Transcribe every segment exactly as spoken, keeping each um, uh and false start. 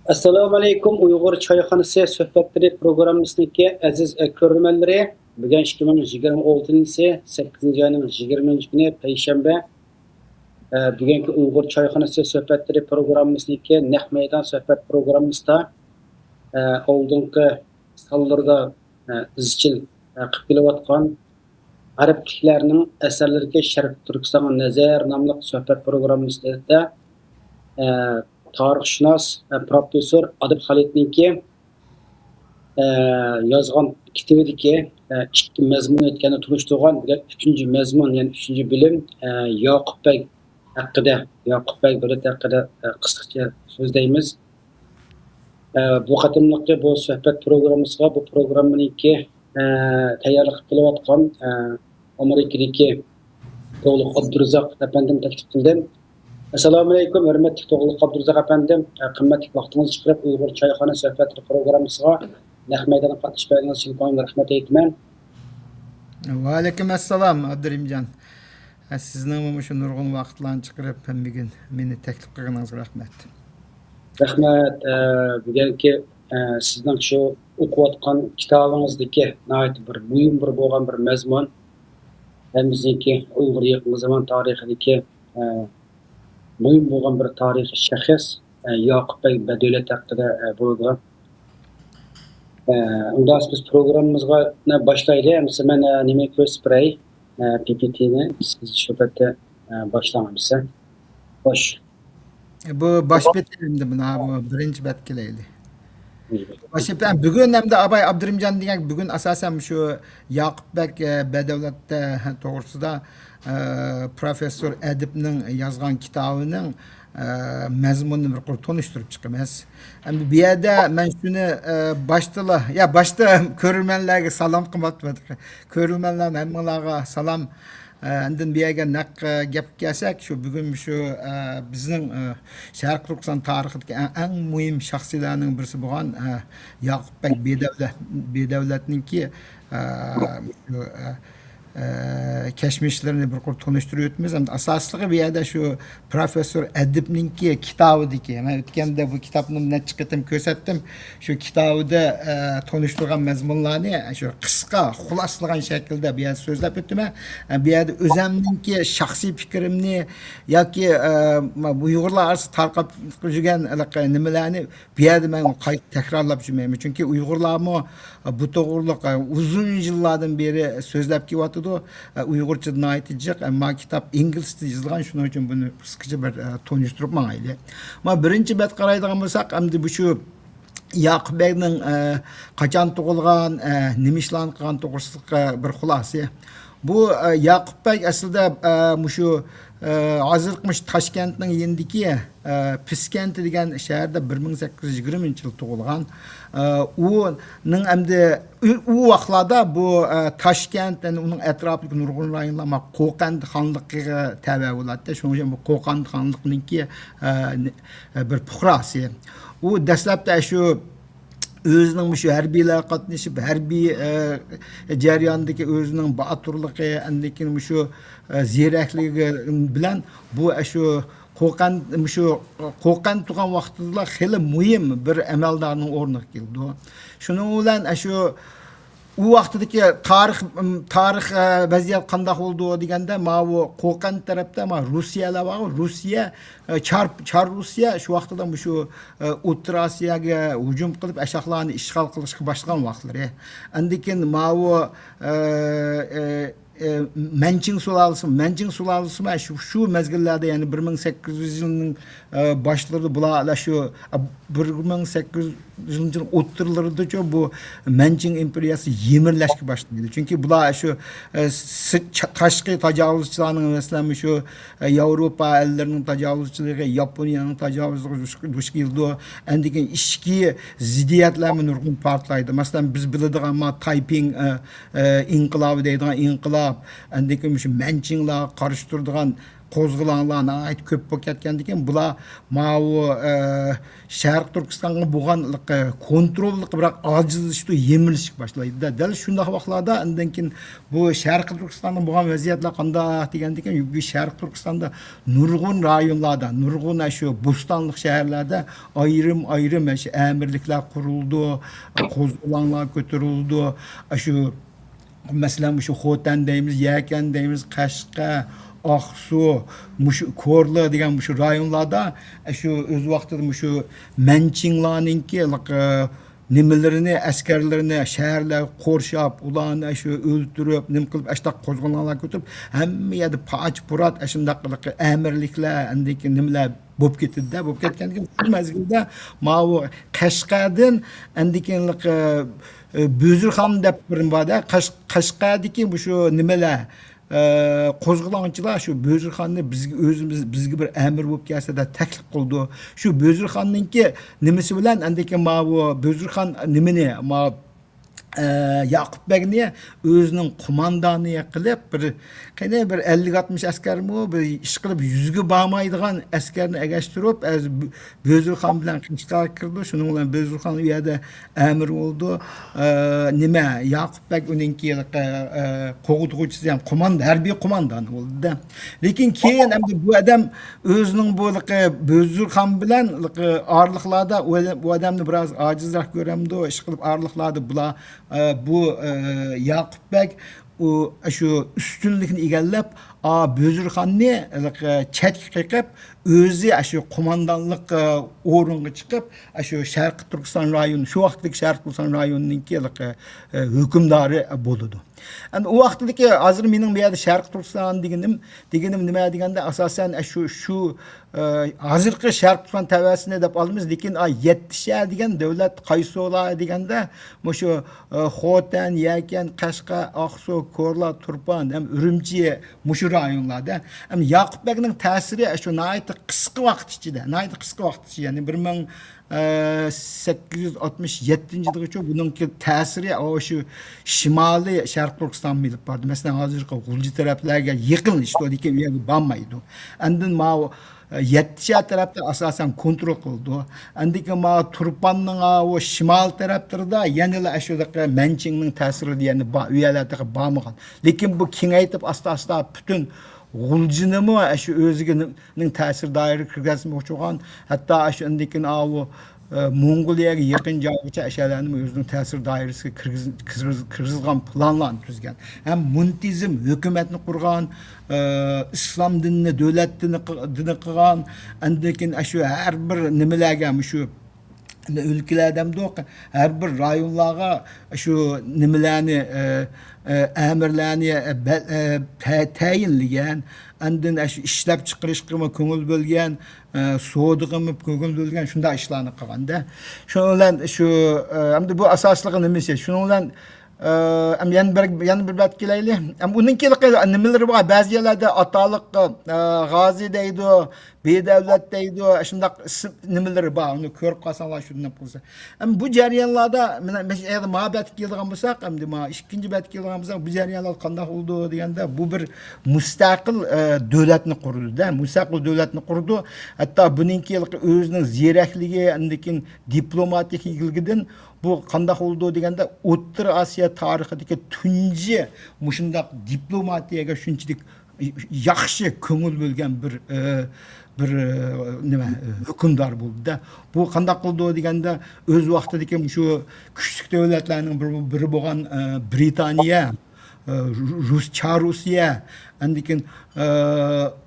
ئەسسالامۇئەلەيكۇم، ئۇيغۇر چايخانىسى سۆھبەتلىرى پروگراممىسىنىڭكى ئەزىز، ئە، كۆرۈرمەنلىرى. بۈگۈن ئىككى مىڭ يىگىرمە ئالتىنچى يىلى سەككىزىنچى ئاينىڭ يىگىرمىنچى كۈنى، پەيشەنبە. ئە، بۈگۈنكى ئۇيغۇر چايخانىسى سۆھبەتلىرى پروگراممىسىنىڭكى نەق مەيدان سۆھبەت پروگراممىسىدا، ئە، ئالدىنقى سانلىرىدا، ئە، ئىزچىل، ئە، قىلىپ كېلىۋاتقان غەربلىكلەرنىڭ ئەسەرلىرىگە شەرقىي تۈركىستانغا نەزەر ناملىق سۆھبەت پروگراممىسىدا، ئە، تارىخشۇناس، ئە، پروفېسسور ئادىل خالىدنىڭكى، ئە، يازغان كىتابىدىكى، ئە، ئىككى مەزمۇن ئۆتكەندە تونۇشتۇرغان، بۈگۈن ئۈچىنچى مەزمۇن، يەنى ئۈچىنچى بۆلۈم، ئە، ياقۇپ بەگ ھەققىدە، ياقۇپ بەگ دۆلەت ھەققىدە، ئە، قىسقىچە سۆزلەيمىز. ئە، بۇ قېتىملىقى بۇ سۆھبەت پروگراممىسىغا، بۇ پروگراممىنىڭكى، ئە، تەييارلىق قىلىۋاتقان، ئە، ئامېرىكىدىكى توغلۇق ئابدۇرازاق ئەپەندىم تەكلىپ قىلدىم. ئەسسالامۇئەلەيكۇم، ھۆرمەتلىك توغلۇق ئابدۇرازاق ئەپەندىم. ئە، قىممەتلىك ۋاقتىڭىزنى چىقىرىپ، ئۇيغۇر چايخانا سۆھبەتلىرى پروگراممىسىغا نەق مەيدانغا قاتنىشىپ بەرگىنىڭىز ئۈچۈن كۆڭۈلدىن رەھمەت ئېيتىمەن. ۋەئەلەيكۇم ئەسسالام، ئابدۇرېھىمجان. ئە، سىزنىڭمۇ مۇشۇ نۇرغۇن ۋاقىتلارنى چىقىرىپ، ھەم بۈگۈن مېنى تەكلىپ قىلغىنىڭىزغا رەھمەت. رەھمەت. ئە، بۈگۈنكى، ئە، سىزنىڭ شۇ ئوقۇۋاتقان كىتابىڭىزدىكى ناھايىتى بىر مۇھىم بىر بولغان بىر مەزمۇن. ھەممىمىزنىڭكى ئۇيغۇر يېقىنقى زامان تارىخىدىكى، ئە، مۇھىم بولغان بىر تارىخىي شەخس، ئە، ياقۇپ بەگ بەدەۋلەت ھەققىدە، ئە، بولىدۇ. ئە، ئۇنداق بىز پروگراممىمىزغا باشلايلى. ئەمسە مەن، ئە، نېمە كۆرسىتىپ بېرەي؟ ئە، پى پى تىنى سىز شۇ پەتتە، ئە، باشلاڭ ئەمسە. خوش. بۇ باش بېتى ئەمدى مانا بۇ بىرىنچى بەت كېلەيلى. باش بېتى، بۈگۈن ئەمدى ئاباي ئابدۇرېھىمجان دېگەن بۈگۈن ئاساسەن شۇ ياقۇپ بەگ، ئە، بەدەۋلەت، ئە، توغرىسىدا، ئە، پروفېسسور ئەدىبنىڭ يازغان كىتابىنىڭ، ئە، مەزمۇنىنى بىر قۇر تونۇشتۇرۇپ چىقىمىز. ئەمدى بۇ يەردە مەن شۇنى، ئە، باشتىلا، يا باشتا كۆرۈرمەنلەرگە سالام قىلماپتىمەن. كۆرۈرمەنلەر ھەممىڭلارغا سالام. ئە، ئاندىن بۇ يەرگە نەق، ئە، گەپكە كەلسەك، شۇ بۈگۈن شۇ، ئە، بىزنىڭ، ئە، شەرقىي تۈركىستان تارىخىدىكى ئەڭ، ئەڭ مۇھىم شەخسىيلەرنىڭ بىرسى بولغان، ئە، ياقۇپ بەگ بىدەۋلەت، بىدەۋلەتنىڭكى، ئە، شۇ، ئە، ئە، كەچمىشلىرىنى بىر قۇر تونۇشتۇرۇۋېتىمىز. ھەم ئاساسلىقى بۇ يەردە شۇ پروفېسسور ئەدىبنىڭكى كىتابىدىكى، مەن ئۆتكەندە بۇ كىتابنى نەچچە قېتىم كۆرسەتتىم. شۇ كىتابىدا، ئە، تونۇشتۇرغان مەزمۇنلارنى شۇ قىسقا، خۇلاسىلىغان شەكىلدە بۇ يەردە سۆزلەپ ئۆتىمەن. ئە، بۇ يەردە ئۆزەمنىڭكى شەخسىي پىكرىمنى ياكى، ئە، ئۇيغۇرلار ئارىسىدا تارقاپ يۈرگەن ھېلىقى نېمىلەرنى بۇ يەردە مەن قايتا تەكرارلاپ يۈرمەيمەن. چۈنكى ئۇيغۇرلارمۇ بۇ توغرىلىق ئۇزۇن يىللاردىن بېرى سۆزلەپ كېلىۋاتىدۇ. ئۇيغۇرچە ناھايىتى جىق، ئەمما كىتاب ئىنگلىزچە يېزىلغان، شۇنىڭ ئۈچۈن بۇنى قىسقىچە بىر تونۇشتۇرۇپ ماڭايلى. مانا بىرىنچى بەت قارايدىغان بولساق، ئەمدى بۇ شۇ ياقۇپ بەگنىڭ، ئە، قاچان تۇغۇلغان، ئە، نېمە ئىشلارنى قىلغان توغرىسىدىكى بىر خۇلاسە. بۇ، ئە، ياقۇپ بەگ ئەسلىدە، ئە، مۇشۇ، ئە، ھازىرقى مۇشۇ تاشكەنتنىڭ يېنىدىكى، ئە، پىسكەنت دېگەن شەھەردە بىر مىڭ سەككىز يۈز يىگىرمىنچى يىل تۇغۇلغان. ئە، ئۇنىڭ ئەمدى ئۇ، ئۇ ۋاقىتلاردا بۇ، ئە، تاشكەنت، يەنى ئۇنىڭ ئەتراپىدىكى نۇرغۇن رايونلار ما قوقەند خانلىقىغا تەۋە بولاتتى. شۇنىڭ ئۈچۈن بۇ قوقەند خانلىقىنىڭكى، ئە، نى-، ئە، بىر پۇقراسى. ئۇ دەسلەپتە شۇ ئۆزىنىڭ مۇشۇ ھەربىيلەرگە قاتنىشىپ، ھەربىي، ئە، جەرياندىكى ئۆزىنىڭ باتۇرلۇقى، ئاندىن كېيىن مۇشۇ، ئە، زېرەكلىكى بىلەن بۇ، ئە، شۇ قوقەن، مۇشۇ قوقەن تۇغان ۋاقتىدىلا خېلى مۇھىم بىر ئەمەلدارنىڭ ئورنىغا كېلىدۇ. شۇنىڭ بىلەن، ئە، شۇ ئۇ ۋاقتىدىكى تارىخ، تارىخ، ئە، ۋەزىيەت قانداق بولىدۇ دېگەندە، ماۋۇ قوقەن تەرەپتە ما روسىيەلەر بار، روسىيە، ئە، چار، چار روسىيە شۇ ۋاقتىدا مۇشۇ، ئە، ئوتتۇرا ئاسىياگە ھۇجۇم قىلىپ، ئەشاقلارنى ئىشغال قىلىشقا باشلىغان ۋاقىتلىرى. ئاندىن كېيىن ماۋۇ، ئە، ئە، ئە، مەنچىڭ سۇلالىسى، مەنچىڭ سۇلالىسىمۇ شۇ، شۇ مەزگىللەردە، يەنى بىر مىڭ سەككىز يۈز يىلنىڭ، ئە، باشلىرىدا بۇلار شۇ، ئە، بىر مىڭ سەككىز يۈز يىلنىڭ ئوتتۇرىلىرىدىچۇ بۇ مەنچىڭ ئىمپېرىيەسى يېمىرلەشكە باشلايدۇ. چۈنكى بۇلار شۇ، ئە، س-، چا-، تاشقى تاجاۋۇزچىلارنىڭ، مەسىلەن، شۇ، ئە، ياۋروپا ئەللىرىنىڭ تاجاۋۇزچىلىقى، ياپونىيەنىڭ تاجاۋۇزچىلىقىغا دۇچ، دۇچ كېلىدۇ. ئاندىن كېيىن ئىچكى زىددىيەتلەرمۇ نۇرغۇن پارتلايدۇ. مەسىلەن، بىز بىلىدىغان ما تايپىڭ، ئە، ئە، ئىنقىلابى دەيدىغان ئىنقىلاب، ئاندىن كېيىن مۇشۇ مەنچىڭلارغا قارشى تۇرىدىغان قوزغىلاڭلار ناھايىتى كۆپ بولۇپ كەتكەندىكىن، بۇلار ماۋۇ، ئە، شەرقىي تۈركىستانغا بولغان، ئە، كونتروللۇق بىراق ئاجىزلىشىدۇ، يېمىلىشىشكە باشلايدۇ. دەل شۇنداق ۋاقىتلاردا ئاندىن كېيىن بۇ شەرقىي تۈركىستاندا بولغان ۋەزىيەتلەر قانداق دېگەندىكىن، بۇ شەرقىي تۈركىستاندا نۇرغۇن رايونلاردا، نۇرغۇن شۇ بوستانلىق شەھەرلەردە ئايرىم-ئايرىم شۇ ئەمىرلىكلەر قۇرۇلىدۇ، قوزغىلاڭلار كۆتۈرۈلىدۇ. شۇ مەسىلەن، مۇشۇ خوتەن دەيمىز، يەكەن دەيمىز، قەشقەر، ئاقسۇ، مۇشۇ كورلا دېگەن مۇشۇ رايونلاردا، ئە، شۇ ئۆز ۋاقتىدا مۇشۇ مەنچىڭلارنىڭكى، ئە، نېمىلىرىنى، ئەسكەرلىرىنى شەھەرلەرگە قورشاپ، ئۇلارنى شۇ ئۆلتۈرۈپ، نېمە قىلىپ، ئاشۇنداق قوزغىلاڭلار كۆتۈرۈپ، ھەممە يەردە پاچ-پۇرات، ئەشۇنداق ئەمىرلىكلەر، ئەندىكىن نېمىلەر بولۇپ كېتىدىدە. بولۇپ كەتكەندىكىن شۇ مەزگىلدە ماۋۇ قەشقەردىن ئەندىكىن، ئە، ئە، بۆزۈرخان دەپ بىر نېمە بار-دە، قەش-، قەشقەردىكى مۇشۇ نېمىلەر، ئە، قوزغىلاڭچىلار شۇ بۆزۈرخاننى بىزگە ئۆزىمىز، بىزگە بىر ئەمىر بولۇپ كەلسە دەپ تەكلىپ قىلىدۇ. شۇ بۆزۈرخاننىڭكى نېمىسى بىلەن ئەندىكىن ماۋۇ بۆزۈرخان نېمىنى، ما-، ئە، ياقۇپ بەگنى ئۆزىنىڭ قوماندانى قىلىپ، بىر، قېنى، بىر ئەللىك ئاتمىش ئەسكەرمۇ، بىر ئىشقىلىپ يۈزگە بارمايدىغان ئەسكەرنى ئەگەشتۈرۈپ، ئەز-، بۆزۈرخان بىلەن قەشقەرگە كىرىدۇ. شۇنىڭ بىلەن بۆزۈرخان ئۇ يەردە ئەمىر بولىدۇ. ئە، نېمە، ياقۇپ بەگ ئۇنىڭكى، ئە، ئە، قوغدىغۇچىسى ھەم قوماند-، ھەربىي قوماندان بولدى-دە. لېكىن كېيىن ئەمدى بۇ ئادەم ئۆزىنىڭ بۇ، لىقى، بۆزۈرخان بىلەن، لىقى، ئارىلىقلاردا ئۇ ئادەم-، بۇ ئادەمنى بىراز ئاجىزراق كۆرەمدۇ، ئىشقىلىپ ئارىلىقلاردا بۇلار، ئە، بۇ، ئە، ياقۇپ بەگ ئۇ، شۇ ئۈستۈنلۈكنى ئىگىلەپ، ئا، بۆزۈرخاننى، لىقى، چەتكە قېقىپ، ئۆزى شۇ قوماندانلىق، ئە، ئورۇنغا چىقىپ، شۇ شەرقىي تۈركىستان رايونى، شۇ ۋاقىتتىكى شەرقىي تۈركىستان رايونىنىڭكى، لىقى، ئە، ھۆكۈمدارى بولىدۇ. ئەمدى ئۇ ۋاقىتتىكى، ھازىر مېنىڭ بۇ يەردە شەرقىي تۈركىستان دېگىنىم، دېگىنىم نېمە دېگەندە، ئاساسەن، شۇ، شۇ، ئە، ھازىرقى شەرقىي تۈركىستان تەۋەسىنى دەپ ئالىمىز، لېكىن، ئا، يەتتە شەھەر دېگەن دۆلەت قايسىلار دېگەندە، مۇشۇ، ئە، خوتەن، يەكەن، قەشقەر، ئاقسۇ، كورلا، تۇرپان ھەم ئۈرۈمچى، مۇشۇ رايونلاردا. ئەمما ياقۇپ بەگنىڭ تەسىرى شۇ ناھايىتى قىسقا ۋاقىت ئىچىدە، ناھايىتى قىسقا ۋاقىت ئىچىدە، يەنى بىر مىڭ سەككىز يۈز ئاتمىش يەتتىنچى يىلغىچە بۇنىڭكى تەسىرى ئاشۇ شىمالىي شەرقىي تۈركىستانغا ئېلىپ باردى. مەسىلەن، ھازىرقى غۇلجا تەرەپلەرگە يېقىنلىشىدۇ، لېكىن ئۇ يەرگە بارمايدۇ. ئاندىن ماۋۇ، ئە، يەتتە شەھەر تەرەپتە ئاساسەن كونترول قىلىدۇ. ئاندىن كېيىن ماۋۇ تۇرپاننىڭ ئاۋۇ شىمال تەرەپلىرىدە يەنىلا ئاشۇ مەنچىڭنىڭ تەسىرىدە يەنە با-، ئۇ يەرلەردە بارمىغان. لېكىن بۇ كېڭەيتىپ ئاستا-ئاستا پۈتۈن غۇلجىنىمۇ شۇ ئۆزىگە نىڭ تەسىر دائىرىسىگە كىرگۈزمەكچى بولغان، ھەتتا شۇ ئاندىن كېيىن ئاۋۇ، ئە، موڭغۇلىيەگە يېقىن جايغىچە ئەشەلەرنىمۇ ئۆزىنىڭ تەسىر دائىرىسىگە كىرگۈز-، كىرگۈز-، كىرگۈزىدىغان پىلانلارنى تۈزگەن. ھەم مۇنتىزم ھۆكۈمەتنى قۇرغان، ئە، ئىسلام دىنىنى دۆلەت دىنى قى-، دىنى قىلغان، ئاندىن كېيىن شۇ ھەر بىر نېمىلەرگە، مۇشۇ ئۆلكىلەر دەمدۇق، ھەر بىر رايونلارغا شۇ نېمىلەرنى، ئە، ئە، ئەمىرلەرنى، ئە، بە-، ئە، تە-، تەيىنلىگەن، ئاندىن شۇ ئىشلەپچىقىرىشقىمۇ كۆڭۈل بۆلگەن، ئە، سودىغىمۇ كۆڭۈل بۆلگەن، شۇنداق ئىشلارنى قىلغاندا. شۇنىڭ بىلەن شۇ، ئە، ئەمدى بۇ ئاساسلىقى نېمىسى؟ شۇنىڭ بىلەن، ئە، ئەم، يەنە بىر، يەنە بىر بەتكە كېلەيلى. ئەم، ئۇنىڭ كېيىنكى نېمىلىرى بار؟ بەزى يەرلەردە ئاتالىق، ئە، غازى دەيدۇ، بىدەۋلەت دەيدۇ، شۇنداق ئىسىم نېمىلىرى بار، ئۇنى كۆرۈپ قالساڭلار شۇنداق قىلسا. ئەمما بۇ جەريانلاردا، مانا، مەسىلەن، ئەگەر ما بەتكە كېلىدىغان بولساق، ئەمدى ما ئىككىنچى بەتكە كېلىدىغان بولساق، بۇ جەريانلار قانداق بولىدۇ دېگەندە، بۇ بىر مۇستەقىل، ئە، دۆلەتنى قۇردى-دە، مۇستەقىل دۆلەتنى قۇردى. ھەتتا بۇنىڭكى ئۆزىنىڭ زېرەكلىكى، ئاندىن كېيىن دىپلوماتىك ئىگىلىكىدىن بۇ قانداق بولىدۇ دېگەندە، ئوتتۇرا ئاسىيا تارىخىدىكى تۇنجى مۇشۇنداق دىپلوماتىيەگە شۇنچىلىك ياخشى كۆڭۈل بۆلگەن بىر، ئە، بىر، ئە، نېمە، ئە، ھۆكۈمدار بولدى-دە. بۇ قانداق قىلدى دېگەندە، ئۆز ۋاقتىدىكى مۇشۇ كۈچلۈك دۆلەتلەرنىڭ بىر، بىرى بولغان، ئە، برىتانىيە، ئە، رۇس، چار رۇسىيە، ئاندىن كېيىن، ئە،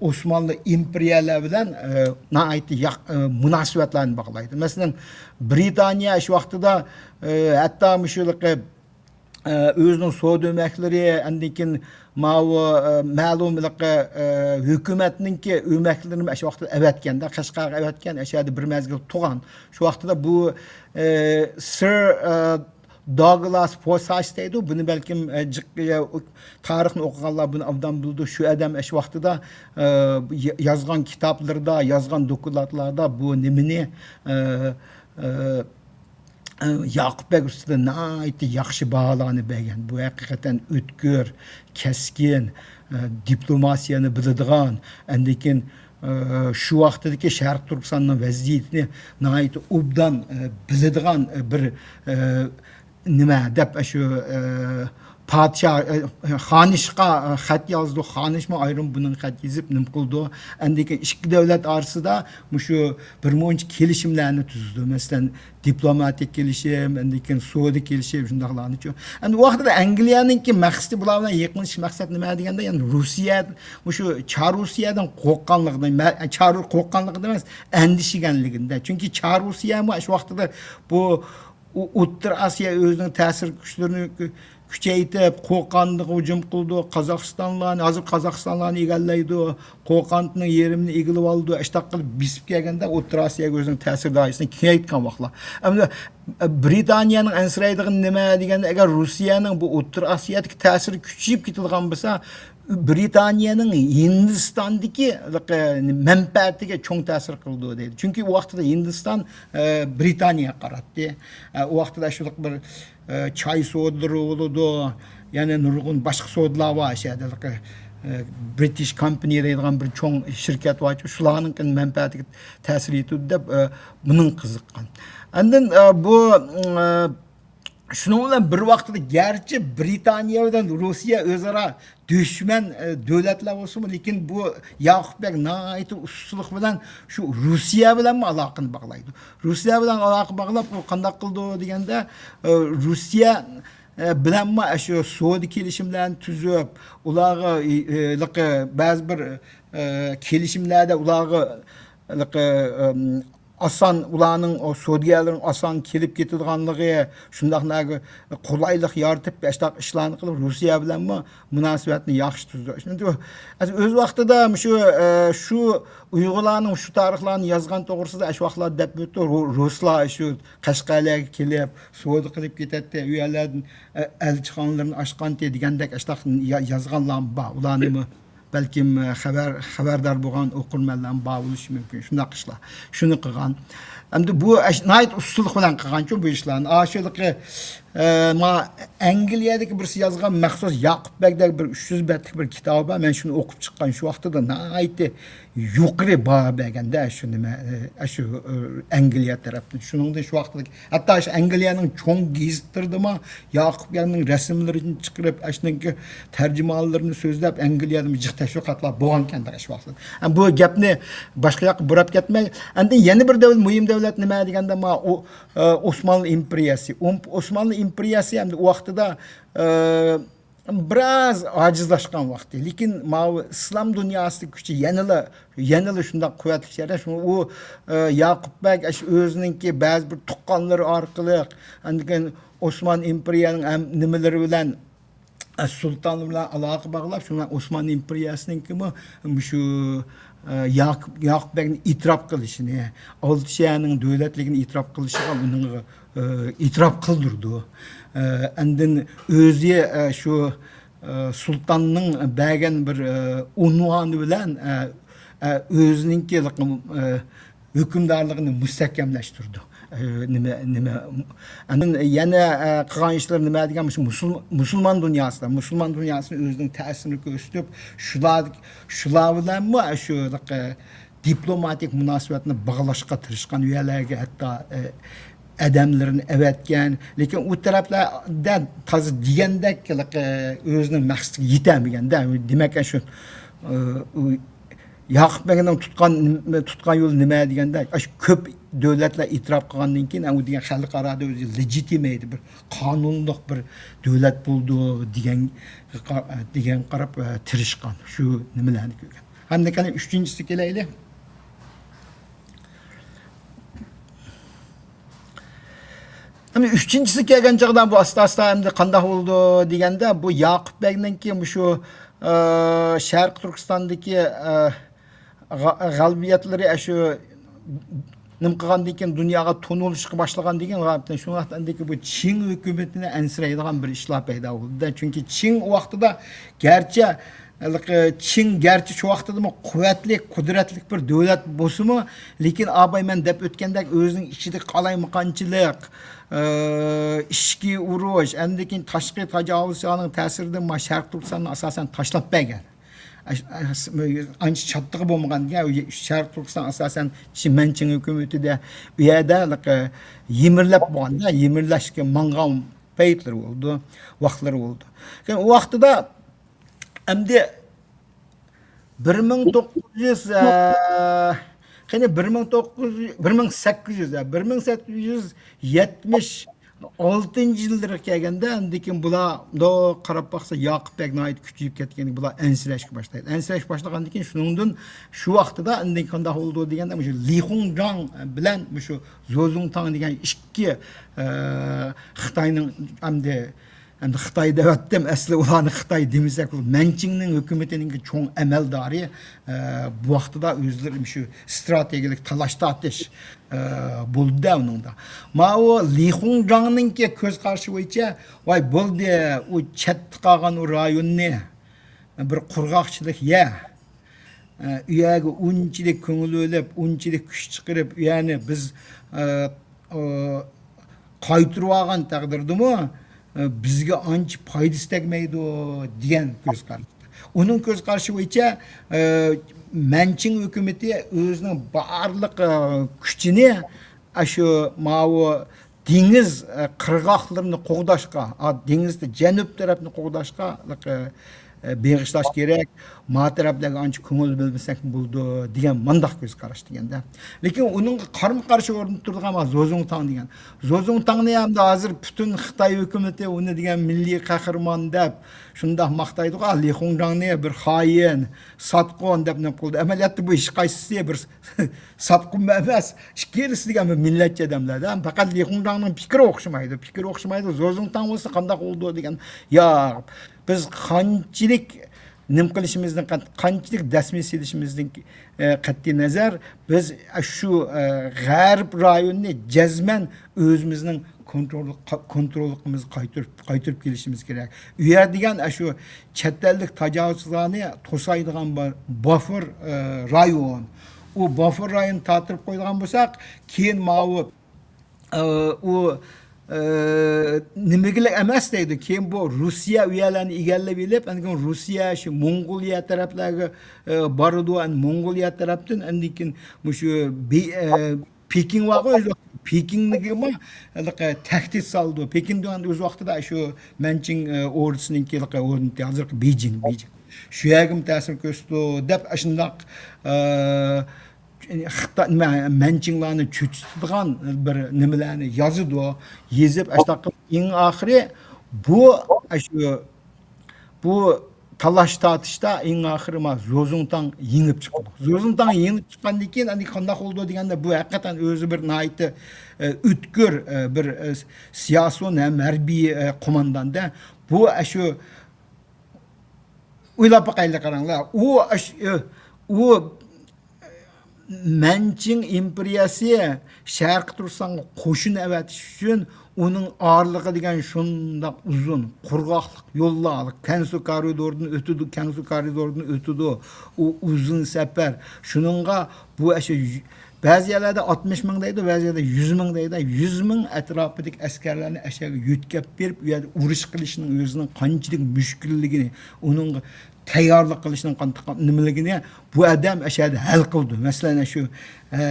ئوسمانلى ئىمپېرىيەلەر بىلەن، ئە، ناھايىتى ياق-، ئە، مۇناسىۋەتلەرنى باغلايدۇ. مەسىلەن، برىتانىيە شۇ ۋاقتىدا، ئە، ھەتتا مۇشۇ ئە، ئۆزىنىڭ سودا ئۆمەكلىرى، ئاندىن كېيىن ماۋۇ، ئە، مەلۇم ھېلىقى، ئە، ھۆكۈمەتنىڭكى ئۆمەكلىرىنى ئاشۇ ۋاقىتتا ئەۋەتكەندە، قەشقەرگە ئەۋەتكەن، ئاشۇ يەردە بىر مەزگىل تۇرغان. شۇ ۋاقتىدا بۇ، ئە، سىر، ئە، داگلاس فورسايس دەيدۇ، بۇنى بەلكىم، ئە، جىق-، ئە، تارىخنى ئوقۇغانلار بۇنى ئوبدان بىلىدۇ. شۇ ئادەم ئاشۇ ۋاقتىدا، ئە، يا-، يازغان كىتابلىرىدا، يازغان دوكلاتلاردا بۇ نېمىنى، ئە، ئە، ياقۇپ بەگ ئۈستىدە ناھايىتى ياخشى باھالارنى بەرگەن. بۇ ھەقىقەتەن ئۆتكۈر، كەسكىن، ئە، دىپلوماتىيەنى بىلىدىغان، ئاندىن كېيىن، ئە، شۇ ۋاقتىدىكى شەرقىي تۈركىستاننىڭ ۋەزىيىتىنى ناھايىتى ئوبدان، ئە، بىلىدىغان، ئە، بىر، ئە، نېمە دەپ، ئە، شۇ، ئە، پادىشاھ، ئە، خانىشقا، ئە، خەت يازدى. خانىشمۇ ئايرىم بۇنىڭ خەت يېزىپ، نېمە قىلدى. ئاندىن كېيىن ئىككى دۆلەت ئارىسىدا مۇشۇ بىر مۇنچە كېلىشىملەرنى تۈزدى. مەسىلەن، دىپلوماتىك كېلىشىم، ئاندىن كېيىن سودا كېلىشىم، شۇنداقلارنىچۇ. ئەمدى ئۇ ۋاقىتتا ئەنگلىيەنىڭكى مەقسىتى، بۇلار بىلەن يېقىنلىشىش مەقسەت نېمە دېگەندە، يەنى روسىيە، مۇشۇ چار روسىيەدىن قورققانلىقىدىن، مە-، چار قورققانلىقىدا ئەمەس، ئەندىشىگەنلىكىدە. چۈنكى چار روسىيەمۇ شۇ ۋاقتىدا بۇ ئو-، ئوتتۇرا ئاسىيا ئۆزىنىڭ تەسىر كۈچلىرىنى كۈ-، كۈچەيتىپ، قوقاندىغا ھۇجۇم قىلىدۇ، قازاقىستانلارنى، ھازىر قازاقىستانلارنى ئىگىلەيدۇ، قوقاندنىڭ يېرىمىنى ئىگىلىۋالىدۇ، ئاشتاق قىلىپ بېسىپ كەلگەندە ئوتتۇرا ئاسىياغا ئۆزىنىڭ تەسىر دائىرىسىنى كېڭەيتكەن ۋاقىتلار. ئەمدى، ئە، بىرىتانىيەنىڭ ئەنسىرەيدىغىنى نېمە دېگەندە، ئەگەر روسىيەنىڭ بۇ ئوتتۇرا ئاسىيادىكى تەسىرى كۈچىيىپ كېتىدىغان بولسا، بىرىتانىيەنىڭ ھىندىستاندىكى، ئە، مەنپەئەتىگە چوڭ تەسىر قىلىدۇ دەيدۇ. چۈنكى ئۇ ۋاقتىدا ھىندىستان، ئە، بىرىتانىيەگە قاراتتى. ئە، ئۇ ۋاقتىدا شۇنداق بىر، ئە، چاي سودىلىرى بولىدۇ، يەنە نۇرغۇن باشقا سودىلار بار ئاشۇ يەردە، ئە، برىتىش كامپىنى دەيدىغان بىر چوڭ شىركەت بار، شۇلارنىڭ مەنپەئەتىگە تەسىر يېتىدۇ دەپ، ئە، بۇنىڭغا قىزىققان. ئاندىن، ئە، بۇ، ئە، شۇنىڭ بىلەن بىر ۋاقىتتا، گەرچە بىرىتانىيە بىلەن روسىيە ئۆزئارا دۈشمەن، ئە، دۆلەتلەر بولسىمۇ، لېكىن بۇ ياقۇپ بەگ ناھايىتى ئۇستىلىق بىلەن شۇ روسىيە بىلەنمۇ ئالاقىنى باغلايدۇ. روسىيە بىلەن ئالاقە باغلاپ، ئۇ قانداق قىلىدۇ دېگەندە، ئە، روسىيە، ئە، بىلەنمۇ شۇ سودا كېلىشىملەرنى تۈزۈپ، ئۇلارغا، ئە، ئە، بەزى بىر، ئە، كېلىشىملەردە ئۇلارغا، ئە، ئاسان، ئۇلارنىڭ، ئۇ سودىگەرلىرىنىڭ ئاسان كېلىپ كېتىدىغانلىقى، شۇنداق نەگە قولايلىق يارىتىپ، ئاشۇنداق ئىشلارنى قىلىپ، روسىيە بىلەنمۇ مۇناسىۋەتنى ياخشى تۈزدى. ئۆز ۋاقتىدا مۇشۇ، ئە، شۇ ئۇيغۇرلارنىڭ شۇ تارىخلارنى يازغان توغرىسىدا ئاشۇ ۋاقىتلار دەپ ئۆتتى. رۇ-، رۇسلار شۇ قەشقەرلەرگە كېلىپ، سودا قىلىپ كېتەتتى، ئۇ يەرلەردىن، ئە، ئەلچىخانىلىرىنى ئاچقانتى دېگەندەك ئاشۇنداق يا-، يازغانلارمۇ بار. ئۇلارنىمۇ بەلكىم، ئە، خەۋەر، خەۋەردار بولغان ئوقۇرمەنلەرمۇ بار بولۇشى مۇمكىن. شۇنداق ئىشلار. شۇنى قىلغان. ئەمدى بۇ ئەش-، ناھايىتى ئۇستىلىق بىلەن قىلغانچۇ بۇ ئىشلارنى. ئاشۇلىقى، ئە، ما ئەنگلىيەدىكى بىرسى يازغان مەخسۇس ياقۇپ بەگدەك بىر ئۈچ يۈز بەتلىك بىر كىتابى بار. مەن شۇنى ئوقۇپ چىققان شۇ ۋاقتىدا ناھايىتى يۇقىرى باھا بەرگەندە شۇ نېمە، ئە، شۇ، ئە، ئەنگلىيە تەرەپتىن. شۇنىڭدىن شۇ ۋاقىتتا ھەتتا شۇ ئەنگلىيەنىڭ چوڭ گېزىتلىرىدىمۇ ياقۇپ بەگنىڭ رەسىملىرىنى چىقىرىپ، ئاشۇنىڭكى تەرجىمانلىرىنى سۆزلەپ، ئەنگلىيەدىمۇ جىق تەشۋىقاتلار بولغانىكەن شۇ ۋاقىتتا. ئەمما بۇ گەپنى باشقا ياققا بۇراپ كەتمەي، ئەمدى يەنە بىر دۆلەت، مۇھىم دۆلەت نېمە دېگەندە، ما ئۇ، ئە، ئوسمانلى ئىمپېرىيەسى. ئوم-، ئوسمانلى ئىمپېرىيەسى ئەمدى ئۇ ۋاقتىدا، ئە، بىراز ئاجىزلاشقان ۋاقتى. لېكىن ماۋۇ ئىسلام دۇنياسىدىكى كۈچى يەنىلا، يەنىلا شۇنداق قۇۋۋەتلىك شەھەر. شۇڭا ئۇ، ئە، ياقۇپ بەگ ئاشۇ ئۆزىنىڭكى بەزى بىر تۇغقانلىرى ئارقىلىق، ئاندىن كېيىن ئوسمان ئىمپېرىيەنىڭ ھەم نېمىلىرى بىلەن، ئە، سۇلتانلار بىلەن ئالاقە باغلاپ، شۇڭا ئوسمان ئىمپېرىيەسىنىڭكىمۇ مۇشۇ، ئە، ياقۇپ، ياقۇپ بەگنى ئېتىراپ قىلىشىنى، ئالتە شەھەرنىڭ دۆلەتلىكىنى ئېتىراپ قىلىشىغا ئۇنىڭغا ئە، ئېتىراپ قىلدۇرىدۇ. ئە، ئاندىن ئۆزى، ئە، شۇ، ئە، سۇلتاننىڭ بەرگەن بىر، ئە، ئۇنۋانى بىلەن، ئە، ئە، ئۆزىنىڭكى، ئە، ھۆكۈمدارلىقىنى مۇستەھكەملەشتۈرىدۇ. ئە، نېمە، نېمە، ئاندىن يەنە، ئە، قىلغان ئىشلىرى نېمە دېگەن، مۇشۇ مۇسۇل-، مۇسۇلمان دۇنياسىدا، مۇسۇلمان دۇنياسىنى ئۆزىنىڭ تەسىرىنى كۆرسىتىپ، شۇلار، شۇلار بىلەنمۇ شۇ، ئە، دىپلوماتىك مۇناسىۋەتنى باغلاشقا تىرىشقان، ئۇ يەرلەرگە ھەتتا، ئە، ئادەملىرىنى ئەۋەتكەن. لېكىن ئۇ تەرەپلەردە تازا دېگەندەك، ئە، ئۆزىنىڭ مەقسىتىگە يېتەلمىگەندە، دېمەك، شۇ، ئە، ئۇ ياقۇپ بەگنىڭ تۇتقان، تۇتقان يولى نېمە دېگەندە، ئاشۇ كۆپ دۆلەتلەر ئېتىراپ قىلغاندىن كېيىن، ئۇ دېگەن خەلقئارادا ئۆزى لېجىتىمەيدى، بىر قانۇنلۇق بىر دۆلەت بولىدۇ دېگەن، دېگەن قاراپ، ئە، تىرىشقان. شۇ نېمىلەرنى كۆرگەن. ئەمدى قېنى ئۈچىنچىسى كېلەيلى. ئەمدى ئۈچىنچىسى كەلگەن چاغدا بۇ ئاستا-ئاستا ئەمدى قانداق بولىدۇ دېگەندە، بۇ ياقۇپ بەگنىڭكى مۇشۇ، ئە، شەرقىي تۈركىستاندىكى، ئە، غە-، غەلىبىيەتلىرى ئاشۇ نېمە قىلغاندىن كېيىن، دۇنياغا تونۇلۇشقا باشلىغاندىن كېيىن، شۇ ۋاقىتتىن كېيىن بۇ چىڭ ھۆكۈمىتىنى ئەنسىرەيدىغان بىر ئىشلار پەيدا بولدى. چۈنكى چىڭ ئۇ ۋاقتىدا گەرچە ھېلىقى چىڭ گەرچە شۇ ۋاقتىدىمۇ قۇۋۋەتلىك، قۇدرەتلىك بىر دۆلەت بولسىمۇ، لېكىن ئاباي مەن دەپ ئۆتكەندەك ئۆزىنىڭ ئىچىدىكى قالايمىقانچىلىق، ئە، ئىچكى ئۇرۇش، ئاندىن كېيىن تاشقى تاجاۋۇزچىلارنىڭ تەسىرىدىن ما شەرقىي تۈركىستاننى ئاساسەن تاشلاپ بەرگەن. ئەش-، ئەش-، ئانچە شادلىقى بولمىغان دېگەن، شەرقىي تۈركىستان ئاساسەن شى مەنچىڭ ھۆكۈمىتىدە ئۇ يەردە ھېلىقى يىمىرلاپ بولغاندا، يىمىرلاشقا ماڭغان پەيتلىرى بولدى، ۋاقىتلىرى بولدى. كېيىن ئۇ ۋاقتىدا ئەمدى بىر مىڭ توققۇز يۈز، ئە، قېنى، بىر مىڭ توققۇز يۈز، بىر مىڭ سەككىز يۈز، ئە، بىر مىڭ سەككىز يۈز يەتمىش ئالتىنچى يىللىرىغا كەلگەندە، ئاندىن كېيىن بۇلار، مۇنداق قاراپ باقسا، ياقۇپ بەگ ناھايىتى كۈچىيىپ كەتكەن، بۇلار ئەنسىرەشكە باشلايدۇ. ئەنسىرەشكە باشلىغاندىن كېيىن، شۇنىڭدىن شۇ ۋاقتىدا ئاندىن كېيىن قانداق بولىدۇ دېگەندە، مۇشۇ لى خۇڭجاڭ بىلەن مۇشۇ زو زۇڭتاڭ دېگەن ئىككى، ئە، خىتاينىڭ ئەمدى ئەمدى خىتاي دەۋەتتىم، ئەسلى ئۇلارنى خىتاي دېمىسەك، مەنچىڭنىڭ ھۆكۈمىتىنىڭ چوڭ ئەمەلدارى، ئە، بۇ ۋاقتىدا ئۆزلىرى شۇ ئىستراتېگىيەلىك تالاش تارتىش، ئە، بولدى ئۇنىڭدا. ماۋۇ لى خۇڭجاڭنىڭكى كۆز قارىشى بويىچە، ۋاي بولدى، ئۇ چەتتە قالغان ئۇ رايوننى بىر قۇرغاقچىلىق يەر، ئە، ئۇ يەرگە ئۇنچىلىك كۆڭۈل بۆلۈپ، ئۇنچىلىك كۈچ چىقىرىپ، ئۇ يەرنى بىز، ئە، ئە، قايتۇرۇۋالغان تەقدىردىمۇ، ئە، بىزگە ئانچە پايدىسى تەگمەيدۇ دېگەن كۆز قاراشتا. ئۇنىڭ كۆز قارىشى بويىچە، ئە، مەنچىڭ ھۆكۈمىتى ئۆزىنىڭ بارلىق، ئە، كۈچىنى ئاشۇ ماۋۇ دېڭىز، ئە، قىرغاقلىرىنى قوغداشقا، ئا، دېڭىزدا جەنۇب تەرەپنى قوغداشقا، ئە، ئە، بېغىشلاش كېرەك. ما تەرەپلەرگە ئانچە كۆڭۈل بۆلمىسەك بولىدۇ دېگەن مانداق كۆز قاراش دېگەندە. لېكىن ئۇنىڭغا قارىمۇ قارشى ئورۇندا تۇرىدىغان ما زو زۇڭتاڭ دېگەن. زو زۇڭتاڭنى ئەمدى ھازىر پۈتۈن خىتاي ھۆكۈمىتى ئۇنى دېگەن مىللىي قەھرىمان دەپ شۇنداق ماختايدىغۇ، لى خۇڭجاڭنى بىر خائىن، ساتقۇن دەپ نېمە قىلدى. ئەمەلىيەتتە بۇ ھېچقايسىسى بىر ساتقۇنمۇ ئەمەس، ئىككىلىسى دېگەن بىر مىللەتچى ئادەملەر-دە. پەقەت لى خۇڭجاڭنىڭ پىكرى ئوخشىمايدۇ. پىكرى ئوخشىمايدۇ. زو زۇڭتاڭ بولسا قانداق بولىدۇ دېگەن. ياق، بىز قانچىلىك نېمە قىلىشىمىزدىن، قانچىلىك دەسمە سېلىشىمىزدىن، ئە، قەتئىي نەزەر، بىز شۇ، ئە، غەرب رايونىنى جەزمەن ئۆزىمىزنىڭ كونترول-، كونتروللۇقىمىزغا قايتۇرۇپ، قايتۇرۇپ كېلىشىمىز كېرەك. ئۇ يەر دېگەن ئاشۇ چەت ئەللىك تاجاۋۇزچىلارنى توسايدىغان بار، باففېر، ئە، رايون. ئۇ باففېر رايوننى تارتىپ قويىدىغان بولساق، كېيىن ماۋۇ، ئە، ئۇ، ئە، نېمىگىلىك ئەمەس دەيدۇ. كېيىن بۇ روسىيە ئۇ يەرلەرنى ئىگىلەپ ئېلىپ، ئاندىن كېيىن روسىيە شۇ موڭغۇلىيە تەرەپلەرگە، ئە، بارىدۇ. ئەمدى موڭغۇلىيە تەرەپتىن ئاندىن كېيىن مۇشۇ بې-، ئە، پېكىن بارغۇ، ئۆز ۋاقتىدا پېكىنگىمۇ ھېلىقى تەھدىت سالىدۇ. پېكىن دېگەن ئۆز ۋاقتىدا شۇ مەنچىڭ، ئە، ئوردىسىنىڭكى ھېلىقى ئورنى، ھازىرقى بېيجىڭ، بېيجىڭ. شۇ يەرگىمۇ تەسىر كۆرسىتىدۇ دەپ، ئاشۇنداق، ئە، خىتا-، نېمە، مەنچىڭلارنى چۆچۈتىدىغان بىر نېمىلەرنى يازىدۇ. يېزىپ، ئاشۇنداق قىلىپ، ئەڭ ئاخىرى بۇ، ئاشۇ بۇ تالاش تارتىشتا ئەڭ ئاخىرى ما زو زۇڭتاڭ يېڭىپ چىقىدۇ. زو زۇڭتاڭ يېڭىپ چىققاندىن كېيىن، ئەمدى قانداق بولىدۇ دېگەندە، بۇ ھەقىقەتەن ئۆزى بىر ناھايىتى، ئە، ئۆتكۈر، ئە، بىر، ئە، سىياسىيون ھەم ھەربىي، ئە، قوماندان-دە. بۇ، ئە، شۇ، ئويلاپ باقايلى، قاراڭلار. ئۇ، ئە، شۇ، ئە، ئۇ مەنچىڭ ئىمپېرىيەسى شەرقىي تۈركىستانغا قوشۇن ئەۋەتىش ئۈچۈن ئۇنىڭ ئارىلىقى دېگەن شۇنداق ئۇزۇن، قۇرغاقلىق يوللار، كەنسۇ كارىدورىدىن ئۆتىدۇ، كەنسۇ كارىدورىدىن ئۆتىدۇ. ئۇ ئۇزۇن سەپەر. شۇنىڭغا بۇ ئەشۇ بەزى يەرلەردە ئاتمىش مىڭ دەيدۇ، بەزى يەردە يۈز مىڭ دەيدۇ. يۈز مىڭ ئەتراپىدىكى ئەسكەرلەرنى ئەشەگە يۆتكەپ بېرىپ، ئۇ يەردە ئۇرۇش قىلىشنىڭ ئۆزىنىڭ قانچىلىك مۈشكۈللۈكىنى، ئۇنىڭغا تەييارلىق قىلىشنىڭ قانداق نېمىلىكىنى بۇ ئادەم ئەشەدە ھەل قىلىدۇ. مەسىلەن، شۇ، ئە،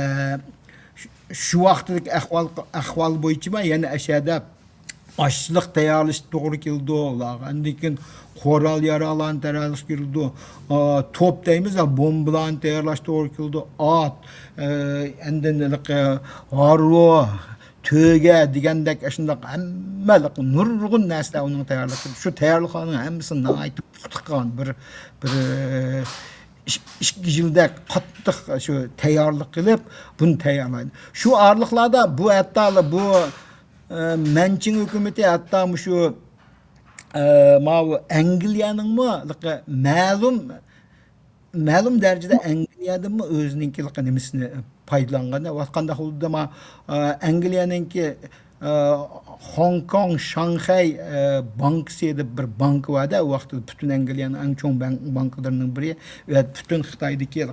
شۇ، شۇ ۋاقىتتىكى ئەھۋال، ئەھۋال بويىچىما يەنە ئەشەدە ئاشلىق تەييارلىشى توغرا كېلىدۇ ئۇلارغا. ئاندىن كېيىن قورال ياراغلارنى تەييارلاش كېلىدۇ. ئا، توپ دەيمىز، بومبىلارنى تەييارلاش توغرا كېلىدۇ. ئات، ئە، ئاندىن ھېلىقى ھارۋا، تۆگە دېگەندەك ئاشۇنداق ھەممە نۇرغۇن نەرسىلەر ئۇنىڭ تەييارلىقى. شۇ تەييارلىقلارنىڭ ھەممىسى ناھايىتى پۇختا قىلغان بىر، بىر، ئىش-، ئىككى يىلدەك قاتتىق شۇ تەييارلىق قىلىپ، بۇنى تەييارلايدۇ. شۇ ئارىلىقلاردا بۇ ھەتتا بۇ، ئە، مەنچىڭ ھۆكۈمىتى ھەتتا مۇشۇ، ئە، ماۋۇ ئەنگلىيەنىڭمۇ مەلۇم مەلۇم دەرىجىدە ئەنگلىيەدىنمۇ ئۆزىنىڭكى نېمىسىنى پايدىلانغان. ۋاقىت قانداق بولدى، ما، ئە، ئەنگلىيەنىڭكى ئە، خوڭكوڭ شاڭخەي، ئە، بانكىسى دەپ بىر بانكا بار-دە، ئۇ ۋاقىتتا پۈتۈن ئەنگلىيەنىڭ ئەڭ چوڭ بانك-، بانكىلىرىنىڭ بىرى ۋە پۈتۈن خىتايدىكى،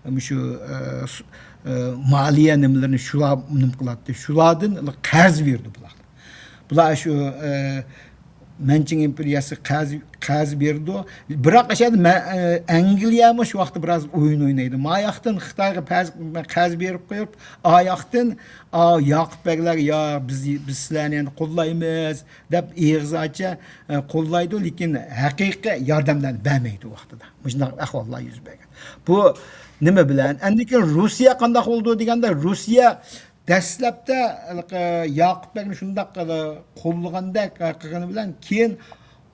مۇشۇ، ئە، س-، ئە، مالىيە نېمىلىرىنى شۇلار نېمە قىلاتتى. شۇلاردىن قەرز بېرىدۇ بۇلار. بۇلار شۇ، ئە، مەنچىڭ ئىمپېرىيەسى قەرز، قەرز بېرىدۇ. بىراق ئەشەدە مە-، ئە، ئەنگلىيەمۇ شۇ ۋاقىتتا بىراز ئويۇن ئوينايدۇ. ما ياقتىن خىتايغا پەز-، قەرز بېرىپ قويۇپ، ئا ياقتىن، ئا، ياقۇپ بەگلەرگە، «يا، بىز، بىز سىلەرنى يەنە قوللايمىز» دەپ ئېغىز ئاچا، ئە، قوللايدۇ، لېكىن ھەقىقىي ياردەملەرنى بەرمەيدۇ ۋاقتىدا. مۇشۇنداق ئەھۋاللار يۈز بەرگەن. بۇ نېمە بىلەن؟ ئەندىن كېيىن روسىيە قانداق بولىدۇ دېگەندە، روسىيە دەسلەپتە، ھېلىقى، ياقۇپ بەگنى شۇنداق، ھېلى، قوللىغاندەك قىلغىنى بىلەن، كېيىن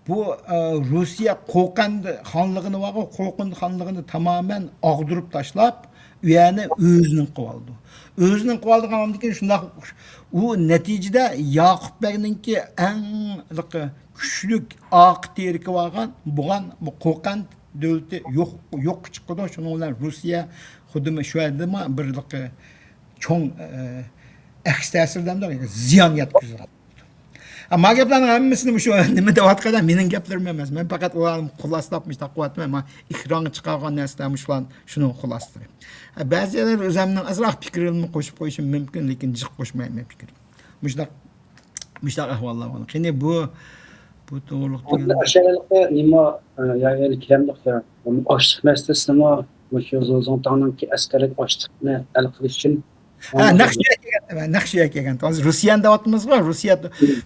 بۇ، ئە، روسىيە قوقەند خانلىقىنى بارغۇ، قوقەند خانلىقىنى تامامەن ئاغدۇرۇپ تاشلاپ، ئۇ يەرنى ئۆزىنىڭ قىلىۋالىدۇ. ئۆزىنىڭ قىلىۋالىدىغاندىن كېيىن شۇنداق، ئۇ نەتىجىدە ياقۇپ بەگنىڭكى ئەڭ، ھېلىقى، كۈچلۈك ئارقا تىرىكى بارغان، بولغان بۇ قوقەند دۆلىتى يوق، يوققا چىقىدۇ. شۇنىڭ بىلەن روسىيە خۇددى شۇ يەردىمۇ بىر، ھېلىقى، چوڭ، ئە، ئەكس تەسىر دەمدۇ، زىيان يەتكۈزىدۇ. ئە، ما گەپلەرنىڭ ھەممىسىنى مۇشۇ نېمە دەۋاتقاندا مېنىڭ گەپلىرىم ئەمەس. مەن پەقەت ئۇلارنى خۇلاسىلاپ مۇشۇنداق قىلىۋاتىمەن. ما ئېكرانغا چىقارغان نەرسىلەر مۇشۇلار، شۇنىڭ خۇلاسىلىرى. ئە، بەزى يەرلەردە ئۆزۈمنىڭ ئازراق پىكرىمنى قوشۇپ قويۇشۇم مۇمكىن، لېكىن جىق قوشمايمەن پىكرىم. مۇشۇنداق، مۇشۇنداق ئەھۋاللار بار. قېنى بۇ، بۇ توغرىلىق دېگەن ئاشۇ ھېلىقى نېمە، ئە، يا، يا، كېلەمدۇق يا. ئاشلىق مەسىلىسىمۇ مۇشۇ زۇڭتاڭنىڭكى ئەسكەرلىك ئاشلىقنى ھەل قىلىش ئۈچۈن ھە، نەق شۇ يەرگە كەلگەن، نەق شۇ يەرگە كەلگەن. ھازىر روسىيەنى دەۋاتىمىزغۇ، روسىيە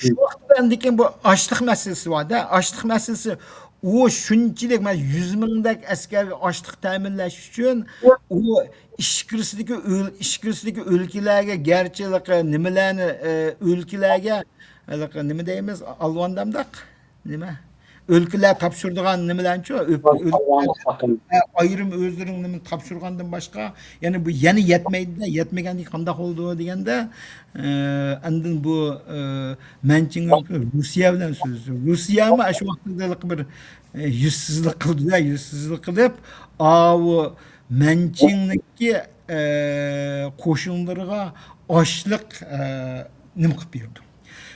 شۇ ۋاقىتتا ئاندىن كېيىن بۇ ئاشلىق مەسىلىسى بار-دە، ئاشلىق مەسىلىسى ئۇ شۇنچىلىك، مەن يۈز مىڭدەك ئەسكەرگە ئاشلىق تەمىنلەش ئۈچۈن ئۇ ئىچكىرىسىدىكى ئۆل-، ئىچكىرىسىدىكى ئۆلكىلەرگە گەرچە نېمىلەرنى، ئە، ئۆلكىلەرگە، ھېلىقى نېمە دەيمىز، ئالۋاندامداق؟ نېمە؟ ئۆلكىلەر تاپشۇرىدىغان نېمىلەرنىچۇ؟ ئۆپ-، ئۆلكىلەر، ئە، ئايرىم ئۆزلىرىنىڭ نېمە تاپشۇرغاندىن باشقا، يەنى بۇ يەنە يەتمەيدۇ-دە، يەتمىگەندىن كېيىن قانداق بولىدۇ دېگەندە، ئە، ئاندىن بۇ، ئە، مەنچىڭ روسىيە بىلەن سۆزلىشىدۇ. روسىيەمۇ شۇ ۋاقىتتا بىر، ئە، يۈزسىزلىك قىلدى-دە، يۈزسىزلىك قىلىپ، ئاۋۇ مەنچىڭنىڭكى، ئە، قوشۇنلىرىغا ئاشلىق، ئە، نېمە قىلىپ بېرىدۇ.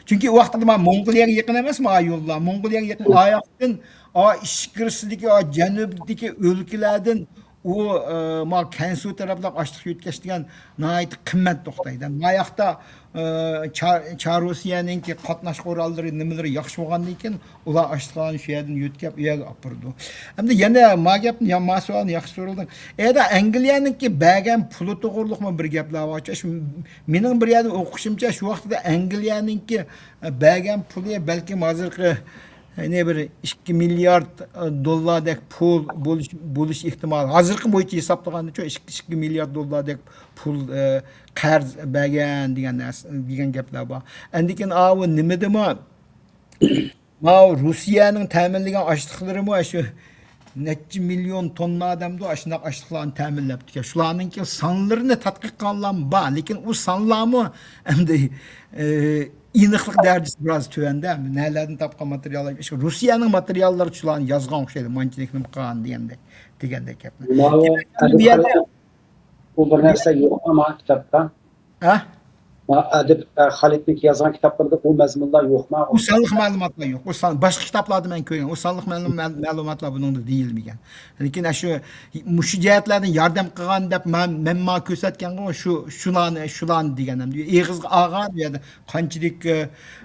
چۈنكى ئۇ ۋاقىتتا ما موڭغۇلىيەگە يېقىن ئەمەسمۇ، ئا يوللار. موڭغۇلىيەگە يېقىن. ئاياقتىن، ئا ئىچكىرىسىدىكى، ئا جەنۇبتىكى ئۆلكىلەردىن ئۇ، ئە، ما كەنسۇ تەرەپلەرگە ئاشلىق يۆتكەش دېگەن ناھايىتى قىممەت توختايدۇ. ماياقتا، ئە، چا-، چارۇسىيەنىڭكى قاتناش قوراللىرى، نېمىلىرى ياخشى بولغاندىن كېيىن، ئۇلار ئاشلىقلارنى شۇ يەردىن يۆتكەپ، ئۇ يەرگە ئاپىرىدۇ. ئەمدى يەنە ما گەپنى، يا ما سوئالنى ياخشى سورىدىڭ. ئەدە ئەنگلىيەنىڭكى بەرگەن پۇلى توغرۇلۇقمۇ بىر گەپلەر بار. شۇ مېنىڭ بىر يەردە ئوقۇشۇمچە، شۇ ۋاقىتتا ئەنگلىيەنىڭكى، ئە، بەرگەن پۇلى بەلكىم ھازىرقى، يەنى بىر ئىككى مىليارد، ئە، دوللاردەك پۇل بولۇش، بولۇش ئېھتىمالى. ھازىرقى بويىچە ھېسابلىغاندىچۇ، ئىككى، ئىككى مىليارد دوللاردەك پۇل، ئە، قەرز بەرگەن دېگەن نەرسە، دېگەن گەپلەر بار. ئەندىكىن ئاۋۇ نېمىدىمۇ، ماۋۇ روسىيەنىڭ تەمىنلىگەن ئاشلىقلىرىمۇ شۇ نەچچە مىليون توننا ئادەمدۇ ئاشۇنداق ئاشلىقلارنى تەمىنلەپتىكەن. شۇلارنىڭكى سانلىرىنى تەتقىق قىلغانلارمۇ بار، لېكىن ئۇ سانلارمۇ ئەمدى، ئى، ئېنىقلىق دەرىجىسى بىراز تۆۋەندە. نەلەردىن تاپقان ماتېرىياللار، روسىيەنىڭ ماتېرىياللىرى شۇلارنى يازغان ئوخشايدۇ، مانچىلىك نېمە قىلغان دېگەندەك، دېگەندەك گەپلەر. ماۋۇ دېمەك، ئەدىب بۇ يەردە خالىق، ئۇ بىر نەرسە يوقما ماڭا كىتابتا؟ ھە؟ ما ئەدىب، ئە، خالىدنىڭ يازغان كىتابلىرىدا ئۇ مەزمۇنلار يوقما؟ ئۇ سانلىق مەلۇماتلار يوق. ئۇ سان-، باشقا كىتابلاردا مەن كۆرگەن. ئۇ سانلىق مەلۇم-، مەل-، مەلۇماتلار بۇنىڭدا دېيىلمىگەن. لېكىن ئاشۇ، مۇشۇ جەھەتلەردىن ياردەم قىلغان دەپ مەن، مەن ماڭا كۆرسەتكەنغۇ، شۇ، شۇلارنى، شۇلارنى دېگەن. ئېغىزغا ئالغان، ئۇ يەردە قانچىلىك، ئە،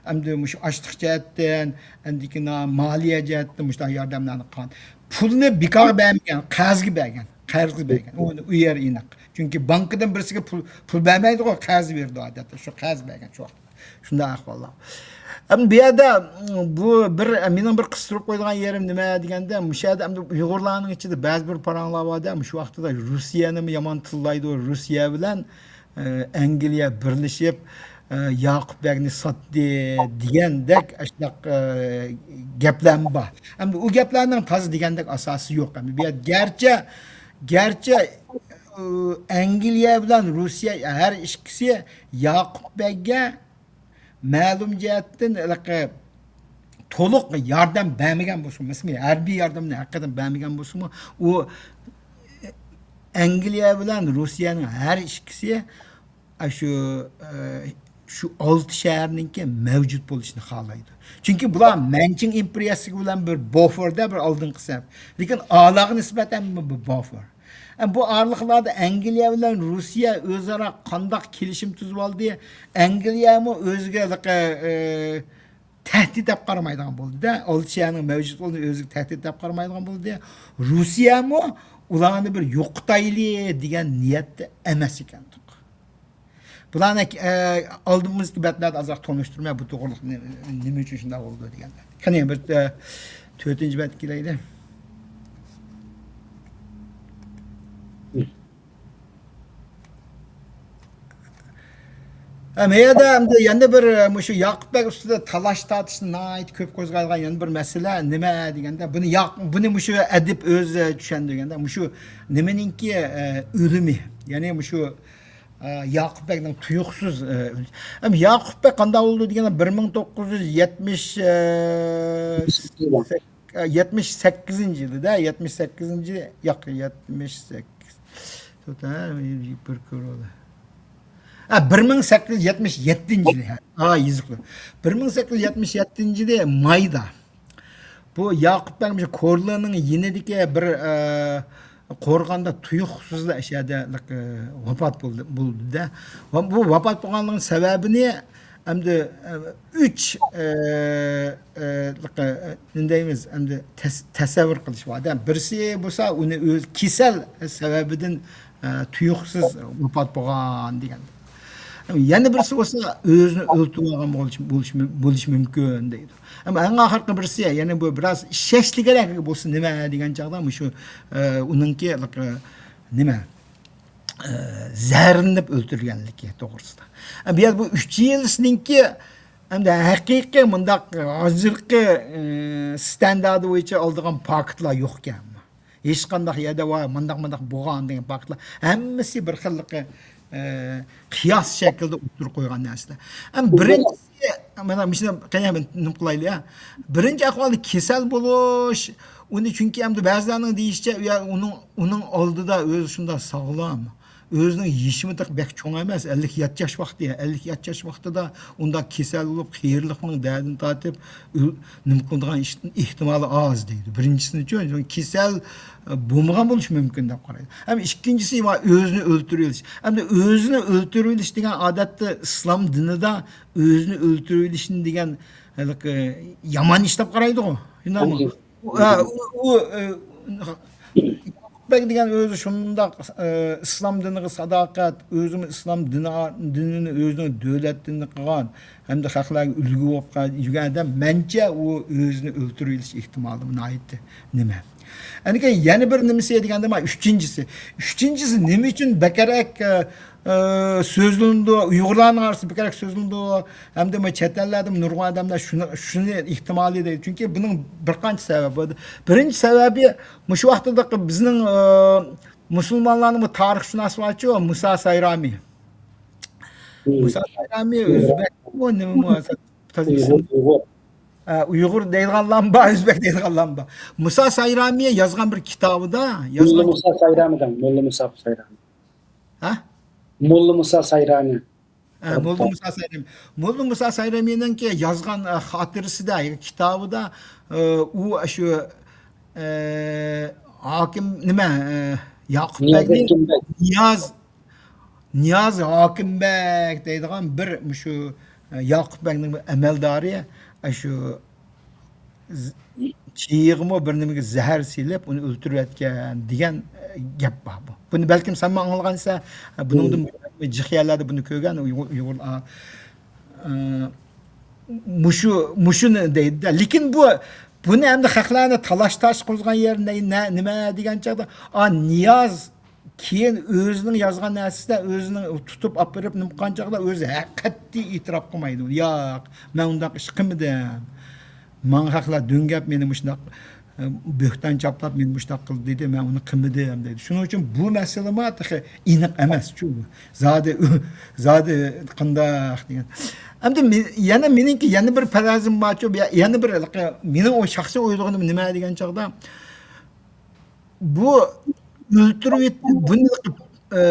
ئەمدى مۇشۇ ئاشلىق جەھەتتىن، ئەندىكىن مالىيە جەھەتتىن مۇشۇنداق ياردەملەرنى قىلغان. پۇلنى بىكارغا بەرمىگەن، قەرزگە بەرگەن. قەرزگە بەرگەن. ئۇ، ئۇ يەر ئېنىق. چۈنكى بانكىدىن بىرسىگە پۇل، پۇل بەرمەيدىغۇ، قەرز بېرىدۇ ئادەتتە. شۇ قەرز بەرگەن شۇ ۋاقىتتا. شۇنداق ئەھۋاللار. ئەمما بۇ يەردە، بۇ بىر، مېنىڭ بىر قىستۇرۇپ قويىدىغان يېرىم نېمە دېگەندە، مۇشۇ يەردە ئەمدى ئۇيغۇرلارنىڭ ئىچىدە بەزى بىر پاراڭلار بار-دە، مۇشۇ ۋاقىتتا روسىيەنىمۇ يامان تىللايدۇ، روسىيە بىلەن، ئە، ئەنگلىيە بىرلىشىپ، ئە، ياقۇپ بەگنى ساتتى دېگەندەك ئاشۇنداق، ئە، گەپلەرمۇ بار. ئەمدى ئۇ گەپلەرنىڭ تازا دېگەندەك ئاساسى يوق. ئەمدى بۇ يەر گەرچە، گەرچە، ئە، ئەنگلىيە بىلەن روسىيە ھەر ئىككىسى ياقۇپ بەگگە مەلۇم جەھەتتىن ھېلىقى تولۇق ياردەم بەرمىگەن بولسىمۇ، مەسىلەن، ھەربىي ياردەمنى ھەقىقەتەن بەرمىگەن بولسىمۇ، ئۇ ئەنگلىيە بىلەن روسىيەنىڭ ھەر ئىككىسى ئاشۇ، ئە، شۇ ئالتە شەھەرنىڭكى مەۋجۇت بولۇشىنى خالايدۇ. چۈنكى بۇلار مەنچىڭ ئىمپېرىيەسى بىلەن بىر باففېردا، بىر ئالدىنقى سەپ. لېكىن ئالاغا نىسبەتەن بۇ باففېر. ئە، بۇ ئارىلىقلاردا ئەنگلىيە بىلەن روسىيە ئۆزئارا قانداق كېلىشىم تۈزۈپ ئالدى؟ ئەنگلىيەمۇ ئۆزىگە ھېلىقى، ئە، تەھدىت دەپ قارىمايدىغان بولدى-دە. ئالتە شەھەرنىڭ مەۋجۇت بولۇشىنى ئۆزىگە تەھدىت دەپ قارىمايدىغان بولدى. روسىيەمۇ ئۇلارنى بىر يوقىتايلى دېگەن نىيەتتە ئەمەس ئىكەن. بۇلارنى، ئە، ئالدىمىزدىكى بەتلەردە ئازراق تونۇشتۇرىمەن، بۇ توغرىلىق نېمە، نېمە ئۈچۈن شۇنداق بولدى دېگەندە. قېنى، بىر، ئە، تۆتىنچى بەتكە كېلەيلى. ھە، مەيەدە ئەمدى يەنە بىر، ئە، مۇشۇ ياقۇپ بەگ ئۈستىدە تالاش تارتىشنى ناھايىتى كۆپ قوزغايدىغان يەنە بىر مەسىلە نېمە دېگەندە، بۇنى ياق-، بۇنى مۇشۇ ئەدىب ئۆزى چۈشەندۈرگەندە، مۇشۇ نېمىنىڭكى، ئە، ئۆلۈمى، يەنى مۇشۇ ئە، ياقۇپ بەگنىڭ تۇيۇقسىز، ئە، ئۆلۈشى. ھەم ياقۇپ بەگ قانداق بولدى دېگەندە، بىر مىڭ توققۇز يۈز يەتمىش، ئە، سەك-، ئە، يەتمىش سەككىزىنچى يىلىدا، يەتمىش سەككىزىنچى، ياق، يەتمىش سەككىز. توختاڭ، ھە، بىر كۆرۈۋالاي. ھە، بىر مىڭ سەككىز يۈز يەتمىش يەتتىنچى يىلى، ھە. ئا، يېزىقلار. بىر مىڭ سەككىز يۈز يەتمىش يەتتىنچى يىلى مايدا. بۇ ياقۇپ بەگ مۇشۇ كورلىنىڭ يېنىدىكى بىر، ئە، قورغاندا تۇيۇقسىزلا ئىشەدە، ئە، ۋاپات بولدى، بولدى-دە. ۋا-، بۇ ۋاپات بولغانلىقىنىڭ سەۋەبىنى ئەمدى، ئە، ئۈچ، ئە، ئە، لىق-، ئە، نېمە دەيمىز، ئەمدى تەس-، تەسەۋۋۇر قىلىش بار. بىرسى بولسا ئۇنى ئۆز كېسەل سەۋەبىدىن، ئە، تۇيۇقسىز ۋاپات بولغان دېگەن. يەنە بىرسى بولسا ئۆزىنى ئۆلتۈرۈۋالغان بولۇشى، بولۇشى، بولۇشى مۇمكىن دەيدۇ. ئەمما ئەڭ ئاخىرقى بىرسى، يەنى بۇ بىراز ئىشەنچلىكرەك بولسا نېمە دېگەن چاغدا مۇشۇ، ئە، ئۇنىڭكى، ئە، نېمە، ئە، زەھەرلىنىپ ئۆلتۈرۈلگەنلىكى توغرىسىدا. ئە، بۇ يەردە بۇ ئۈچ يىلسىنىڭكى ئەمدى ھەقىقىي مۇنداق ھازىرقى، ئە، ستاندارت بويىچە ئالىدىغان پاكىتلار يوقكەن. ھېچقانداق يەردە ۋاي مانداق مانداق بولغان دېگەن پاكىتلار ھەممىسى بىر خىللىقى، ئە، قىياس شەكلىدە ئوتتۇرىغا قويغان نەرسىلەر. ئەمما بىرىنچىسى، مانا مۇشۇنى قېنى بىر نېمە قىلايلى يا. بىرىنچى ئەھۋالدا كېسەل بولۇش، ئۇنى چۈنكى ئەمدى بەزىلەرنىڭ دېيىشىچە، يا ئۇنىڭ، ئۇنىڭ ئالدىدا ئۆزى شۇنداق ساغلام. ئۆزىنىڭ يېشىمۇ تېخى بەك چوڭ ئەمەس، ئەللىك يەتتە ياش ۋاقتى، ئەللىك يەتتە ياش ۋاقتىدا ئۇنداق كېسەل بولۇپ، قېرىلىقنىڭ دەردىنى تارتىپ، ئۆ-، نېمە قىلىدىغان ئىش، ئېھتىمالى ئاز دەيدۇ. بىرىنچىسىنىچۇ، كېسەل، ئە، بولمىغان بولۇشى مۇمكىن دەپ قارايدۇ. ھەم ئىككىنچىسى، ۋە ئۆزىنى ئۆلتۈرۈۋېلىش. ئەمدى ئۆزىنى ئۆلتۈرۈۋېلىش دېگەن ئادەتتە ئىسلام دىنىدا ئۆزىنى ئۆلتۈرۈۋېلىشنى دېگەن ھېلىقى يامان ئىش دەپ قارايدىغۇ. شۇنداقمۇ؟ ئۇ، ئە، ئۇ، ئۇ، ئە، ياقۇپ بەگ دېگەن ئۆزى شۇنداق، ئە، ئىسلام دىنىغا ساداقەت، ئۆزىمۇ ئىسلام دىنى، دىنىنى ئۆزىنىڭ دۆلەت دىنى قىلغان ھەمدە خەقلەرگە ئۈلگە بولۇپ قال-، يۈرگەن ئادەم، مەنچە ئۇ ئۆزىنى ئۆلتۈرۈۋېلىش ئېھتىمالى ناھايىتى نېمە. ئەنكەيىن يەنە بىر نېمىسى دېگەندە، مانا ئۈچىنچىسى. ئۈچىنچىسى نېمە ئۈچۈن بەكرەك، ئە، ئە، سۆزلىنىدۇ، ئۇيغۇرلارنىڭ ئارىسىدا بەكرەك سۆزلىنىدۇ، ھەمدە مۇ چەت ئەللەردىمۇ نۇرغۇن ئادەملەر شۇنى، شۇنى ئېھتىمالى دەيدۇ. چۈنكى بۇنىڭ بىر قانچە سەۋەبى بار. بىرىنچى سەۋەبى، مۇشۇ ۋاقىتتا بىزنىڭ، ئە، مۇسۇلمانلارنىڭ بۇ تارىخشۇناسى بارچۇ، مۇسا سايرامى. مۇسا سايرامى ئۆزبەكمۇ، نېمىمۇ، تازا ئۇيغۇر، ئۇيغۇر. ئە، ئۇيغۇر دەيدىغانلارمۇ بار، ئۆزبەك دەيدىغانلارمۇ بار. مۇسا سايرامى يازغان بىر كىتابىدا، موللا يازغان مۇسا سايرامى دەڭ، موللا مۇسا سايرامى. ھە؟ موللا مۇسا سايرامى. ھە، موللا مۇسا سايرامى. موللا مۇسا سايرامىنىڭكى يازغان، ئە، خاتىرىسىدە، كىتابىدا، ئە، ئۇ شۇ، ئە، ھاكىم، نېمە، ئە، ياقۇپ نىياز بەگنى، ھېكىم بەگ. نىياز نىياز ھاكىم بەگ دەيدىغان بىر مۇشۇ، ئە، ياقۇپ بەگنىڭ بىر ئەمەلدارى، ئە، شۇ ز-، چىيىغىمۇ بىر نېمىگە زەھەر سېلىپ، ئۇنى ئۆلتۈرۈۋەتكەن دېگەن، ئە، گەپ بار بۇ. بۇنى بەلكىم سەنمۇ ئاڭلىغانسەن، ئە، بۇنىڭدىن جىق يەرلەردە بۇنى كۆرگەن ئۇيغۇر، ئۇيغۇر، ئا، ئە، مۇشۇ، مۇشۇنى دەيدۇ-دە. لېكىن بۇ، بۇنى ئەمدى خەقلەرنى تالاش-تارتىش قىلغان يەر نە-، نە-، نېمە دېگەن چاغدا، ئا، نىياز كېيىن ئۆزىنىڭ يازغان نەرسىسىدە ئۆزىنىڭ تۇتۇپ ئاپىرىپ نېمە قىلغان چاغدا ئۆزى ھە-، قەتئىي ئېتىراپ قىلمايدۇ. ياق، مەن ئۇنداق ئىش قىلمىدىم. ماڭا خەقلەر دۆڭگەپ مېنى مۇشۇنداق، ئە، بۆھتان چاپلاپ مېنى مۇشۇنداق قىلدى دېدى، مەن ئۇنى قىلمىدىم دەيدۇ. شۇنىڭ ئۈچۈن بۇ مەسىلىمۇ تېخى ئېنىق ئەمەسچۇ. زادى، زادى قانداق دېگەن. ئەمدى مې-، يەنە مېنىڭكى يەنە بىر پەرەزىم بارچۇ، يە-، يەنە بىر مېنىڭ ئۇ شەخسىي ئويلىغىنىم نېمە دېگەن چاغدا، بۇ ئۆلتۈرۈۋېت-، بۇنى، ئە،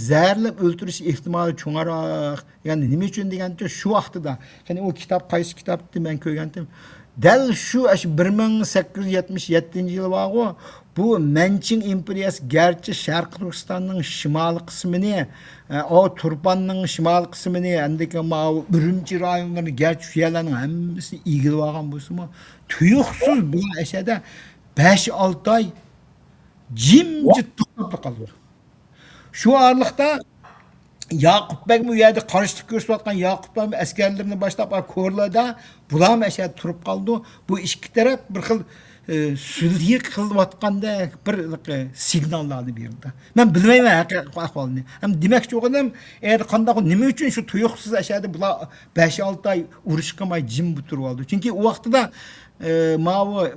زەھەرلەپ ئۆلتۈرۈش ئېھتىمالى چوڭراق. يەنى نېمە ئۈچۈن دېگەنچە، شۇ ۋاقتىدا، يەنى ئۇ كىتاب قايسى كىتابتى، مەن كۆرگەنتىم. دەل شۇ، ئاشۇ بىر مىڭ سەككىز يۈز يەتمىش يەتتىنچى يىلى بارغۇ، بۇ مەنچىڭ ئىمپېرىيەسى گەرچە شەرقىي تۈركىستاننىڭ شىمالىي قىسمىنى، ئە، ئۇ تۇرپاننىڭ شىمالىي قىسمىنى، ئەندىكىن ماۋۇ ئۈرۈمچى رايونلىرىنى، گەرچە شۇ يەرلەرنىڭ ھەممىسىنى ئىگىلىۋالغان بولسىمۇ، تۇيۇقسىز بۇلار ئەشەدە بەش-ئالتە ئاي جىمجىت توختاپلا قالىدۇ. شۇ ئارىلىقتا ياقۇپ بەگمۇ ئۇ يەردە قارشىلىق كۆرسىتىۋاتقان، ياقۇپ بەگمۇ ئەسكەرلىرىنى باشلاپ، ئا، كورلىدا، بۇلارمۇ ئەشەدە تۇرۇپ قالىدۇ. بۇ ئىككى تەرەپ بىر خىل، ئە، سۈلھى قىلىۋاتقاندەك بىر، ئە، سىگناللارنى بېرىدۇ. مەن بىلمەيمەن ھەقىقەت ئەھۋالىنى. ھەم دېمەكچى بولغىنىم، ئەدە قانداق، نېمە ئۈچۈن شۇ تۇيۇقسىز ئەشەدە بۇلار بەش-ئالتە ئاي ئۇرۇش قىلماي جىم تۇرۇۋالدى؟ چۈنكى ئۇ ۋاقتىدا، ئە، ماۋۇ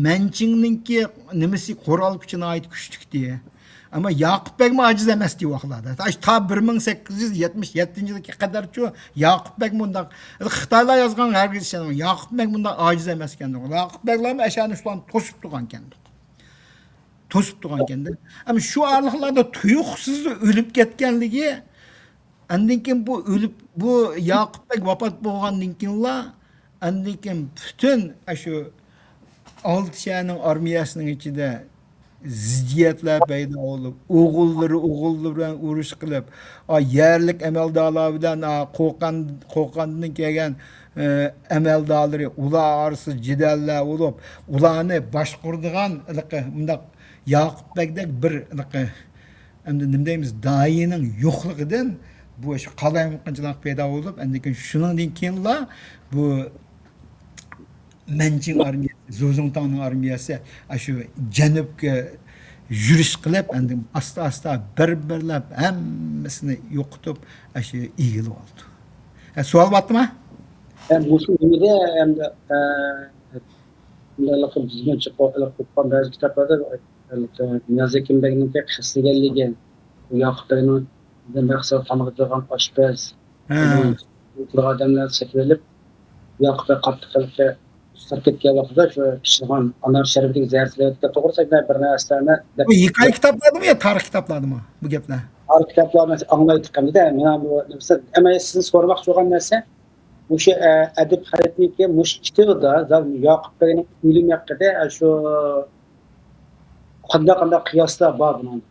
مەنچىڭنىڭكى نېمىسى، قورال كۈچى ناھايىتى كۈچلۈكتى. ئەمما ياقۇپ بەگمۇ ئاجىز ئەمەس دېيۋاقلاردا. تا، تا بىر مىڭ سەككىز يۈز يەتمىش يەتتىنچى يىلغا قەدەرچۇ ياقۇپ بەگ مۇنداق، خىتايلار يازغان ھەرگىز ئىشەنمەڭ، ياقۇپ بەگ مۇنداق ئاجىز ئەمەسكەن. ياقۇپ بەگلەرمۇ ئەشەنى شۇلارنى توسۇپ تۇرغانكەن. توسۇپ تۇرغانكەن-دە. ئەمما شۇ ئارىلىقلاردا تۇيۇقسىز ئۆلۈپ كەتكەنلىكى، ئاندىن كېيىن بۇ ئۆلۈپ، بۇ ياقۇپ بەگ ۋاپات بولغاندىن كېيىنلا، ئاندىن كېيىن پۈتۈن ئاشۇ ئالتە شەھەرنىڭ ئارمىيەسىنىڭ ئىچىدە زىددىيەتلەر پەيدا بولۇپ، ئوغۇللىرى ئوغۇللىرى بىلەن ئۇرۇش قىلىپ، ئا، يەرلىك ئەمەلدارلار بىلەن، ئا، قوقان-، قوقاندىن كەلگەن، ئە، ئەمەلدارلىرى، ئۇلار ئارىسىدا جېدەللەر بولۇپ، ئۇلارنى باشقۇرىدىغان ھېلىقى مۇنداق ياقۇپ بەگدەك بىر ھېلىقى، ئەمدى نېمە دەيمىز، داھىينىڭ يوقلۇقىدىن بۇ ئىش قالايمىقانچىلىق پەيدا بولۇپ، ئاندىن كېيىن شۇنىڭدىن كېيىنلا بۇ مەنچىڭ ئارمىيەسى، زۇزۇڭتاڭنىڭ ئارمىيەسى ئاشۇ جەنۇبقا يۈرۈش قىلىپ، ئاندىن ئاستا-ئاستا بىر-بىرلەپ ھەممىسىنى يوقىتىپ، ئاشۇ ئىگىلىۋالدى. ھە، سوئال بارتىما؟ ھەم مۇشۇ نېمىدە، ھەمدە، ئە، مۇنداق قىلىپ بىزمۇ چىقىپ، قوپقان بەزى كىتابلاردا، ئە، نىيازەكىن بەگنىڭكى قەستلىگەنلىكى، ياقۇپ بەگنىڭ مەقسەت تامىقىدىغان ئاشپەز، ھە. ئادەملەر سېتىۋېلىپ، ياقۇپ بەگ قاتتىق قىلىپ ئۇسساپ كەتكەن ۋاقتىدا شۇ پىشىرغان ئانار شەربىتىگە زەھەر سېلىۋەتكەن توغرىسىدا بىر نەرسىلەرنى دەپ. بۇ ھېكايە كىتابلاردىمۇ يا تارىخ كىتابلاردىمۇ بۇ گەپلەر؟ تارىخ كىتابلارنى ئاڭلايتتۇق ئەمدى-دە. مانا بۇ نېمىسى، ئەمما سىز سورىماقچى بولغان نەرسە، مۇشۇ، ئە، ئەدىب خەلىتنىڭكى مۇشۇ كىتابىدا زادى ياقۇپ بەگنىڭ ئۆلۈمى ھەققىدە، ئە، شۇ قانداق، قانداق قىياسلار بار بۇنىڭدا؟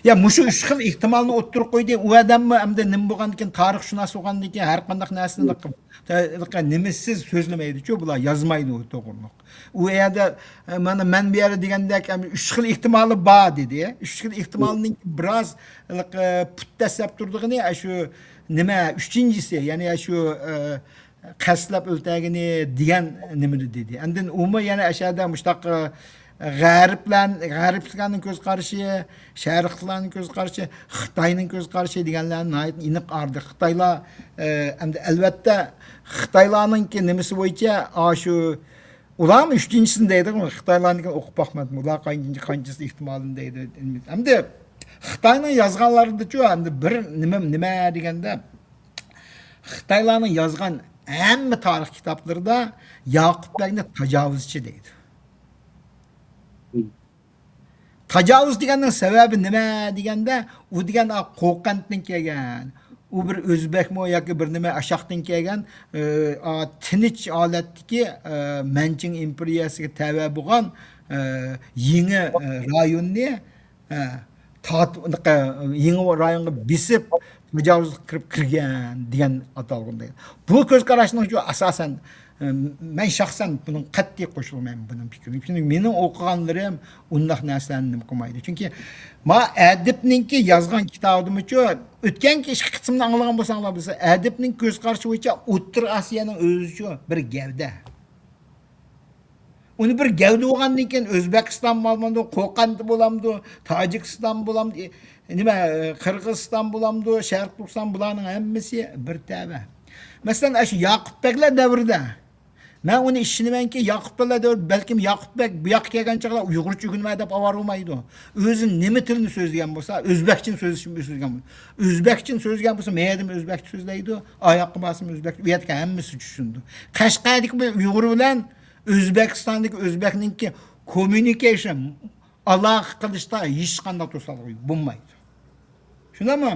يا، مۇشۇ ئۈچ خىل ئېھتىمالنى ئوتتۇرىغا قويدى. ئۇ ئادەممۇ ئەمدى نېمە بولغاندىكىن، تارىخشۇناس بولغاندىكىن، ھەر قانداق نەرسىنى لىق-، لىق-، نېمىسىز سۆزلىمەيدىچۇ، بۇلار يازمايدۇ توغرىلىق. ئۇ يەردە، ئە، مانا مەن بۇ يەردە دېگەندەك، ئەمدى ئۈچ خىل ئېھتىمالى بار دېدى. ئۈچ خىل ئېھتىمالنىڭ بىراز، لىق-، پۇت دەسسەپ تۇرىدىغىنى، ئە، شۇ نېمە، ئۈچىنچىسى، يەنى، ئە، شۇ، ئە، قەستلەپ ئۆلتۈرگىنى دېگەن نېمىنى دېدى. ئاندىن ئۇمۇ يەنە ئەشەدە مۇشتاق، ئە، غەربلەر، غەربلىكلەرنىڭ كۆز قارىشى، شەرقلىكلەرنىڭ كۆز قارىشى، خىتاينىڭ كۆز قارىشى دېگەنلەرنى ناھايىتى ئېنىق ئايرىدى. خىتايلار، ئە، ئەمدى ئەلۋەتتە خىتايلارنىڭكى نېمىسى بويىچە، ئاشۇ ئۇلارمۇ ئۈچىنچىسىنى دەيدۇ، خىتايلارنىڭكىنى ئوقۇپ باقمىدىم. ئۇلار قانچىسى، قانچىسى ئېھتىمالىنى دەيدۇ. ئەمدى خىتاينىڭ يازغانلىرىدىچۇ، ئەمدى بىر نېمە، نېمە دېگەندە، خىتايلارنىڭ يازغان ھەممە تارىخ كىتابلىرىدا ياقۇپ بەگنى تاجاۋۇزچى دەيدۇ. تاجاۋۇز دېگەننىڭ سەۋەبى نېمە دېگەندە، ئۇ دېگەن، ئا، قوقەنتتىن كەلگەن. ئۇ بىر ئۆزبەكمۇ ياكى بىر نېمە ئاشاقتىن كەلگەن، ئە، ئا، تىنچ ھالەتتىكى، ئە، مەنچىڭ ئىمپېرىيەسىگە تەۋە بولغان، ئە، يېڭى، ئە، رايوننى، ئە، تارت-، يېڭى رايونغا بېسىپ، تاجاۋۇزغا كىرىپ كىرگەن دېگەن ئاتالغۇ دەيدۇ. بۇ كۆز قاراشنىڭچۇ ئاساسەن، ئە، مەن شەخسەن بۇنىڭ قەتئىي قوشۇلمايمەن بۇنىڭ پىكرىگە. چۈنكى مېنىڭ ئوقۇغانلىرىم ئۇنداق نەرسىلەرنى نېمە قىلمايدۇ. چۈنكى ما ئەدىبنىڭكى يازغان كىتابىدىمۇچۇ، ئۆتكەنكى ئىككى قىسىمنى ئاڭلىغان بولساڭلار بىلىسىز، ئەدىبنىڭ كۆز قارىشى بويىچە ئوتتۇرا ئاسىيانىڭ ئۆزىچۇ بىر گەۋدە. ئۇنى بىر گەۋدە بولغاندىن كېيىن ئۆزبېكىستان بولامدۇ، قوقەنت بولامدۇ، تاجىكىستان بولامدۇ، نېمە، قىرغىزىستان بولامدۇ، شەرقىي تۈركىستان، بۇلارنىڭ ھەممىسى بىر تەۋە. مەسىلەن، ئاشۇ ياقۇپ بەگلەر دەۋرىدە مەن ئۇنى ئىشىنىمەنكى، ياقۇپ بەگلەر دەۋرىدە، بەلكىم ياقۇپ بەگ بۇ ياققا كەلگەن چاغدا ئۇيغۇرچە ئۆگىنىمەن دەپ ئاۋارە بولمايدۇ. ئۆزى نېمە تىلنى سۆزلىگەن بولسا، ئۆزبەكچىنى سۆزلىشىمۇ سۆزلىگەن بولسا، ئۆزبەكچىنى سۆزلىگەن بولسا، مەيەردىمۇ ئۆزبەكچە سۆزلەيدۇ، ئاياققا بارسىمۇ ئۆزبەكچە، ئۇ يەردىكى ھەممىسى چۈشىنىدۇ. قەشقەردىكى بىر ئۇيغۇر بىلەن ئۆزبېكىستاندىكى ئۆزبەكنىڭكى كوممۇنىكېيشن، ئالاقە قىلىشتا ھېچقانداق توسالغۇ بولمايدۇ. شۇنداقمۇ؟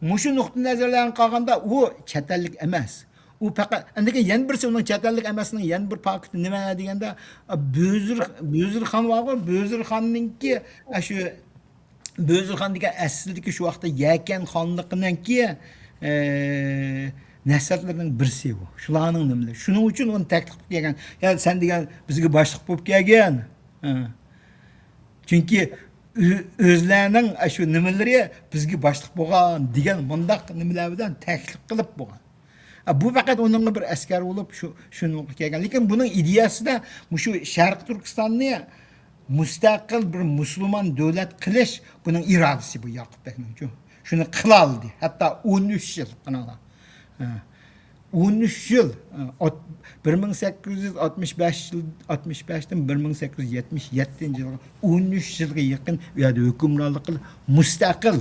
مۇشۇ نۇقتىئىنەزەردىن قارىغاندا ئۇ چەت ئەللىك ئەمەس. ئۇ پەقەت، ئەندىكىن يەنە بىرسى، ئۇنىڭ چەت ئەللىك ئەمەسنىڭ يەنە بىر پاكىتى نېمە دېگەندە، بۆزۈر، بۆزۈرخان بارغۇ، بۆزۈرخاننىڭكى، ئە، شۇ بۆزۈرخان دېگەن ئەسلىدىكى شۇ ۋاقىتتا يەكەن خانلىقىنىڭكى، ئە، نەسەبلىرىنىڭ بىرسى ئۇ. شۇلارنىڭ نېمىلىرى. شۇنىڭ ئۈچۈن ئۇنى تەكلىپ قىلىپ كەلگەن. يا سەن دېگەن بىزگە باشلىق بولۇپ كەلگىن. ھە. چۈنكى ئۆ-، ئۆزلەرنىڭ ئاشۇ نېمىلىرى بىزگە باشلىق بولغان دېگەن مۇنداق نېمىلەر بىلەن تەكلىپ قىلىپ بولغان. ھە، بۇ پەقەت ئۇنىڭغا بىر ئەسكەر بولۇپ شۇ، شۇنىڭغا كەلگەن. لېكىن بۇنىڭ ئىدىيەسىدە مۇشۇ شەرقىي تۈركىستاننى مۇستەقىل بىر مۇسۇلمان دۆلەت قىلىش بۇنىڭ ئىرادىسى بۇ ياقۇپ بەگنىڭچۇ. شۇنى قىلالىدى. ھەتتا ئون ئۈچ يىل، قاراڭلار. ھە. ئون ئۈچ يىل، ئات-، بىر مىڭ سەككىز يۈز ئاتمىش بەش يىل، ئاتمىش بەشتىن بىر مىڭ سەككىز يۈز يەتمىش يەتتىنچى يىلغا ئون ئۈچ يىلغا يېقىن ئۇ يەردە ھۆكۈمرانلىق قىلىپ، مۇستەقىل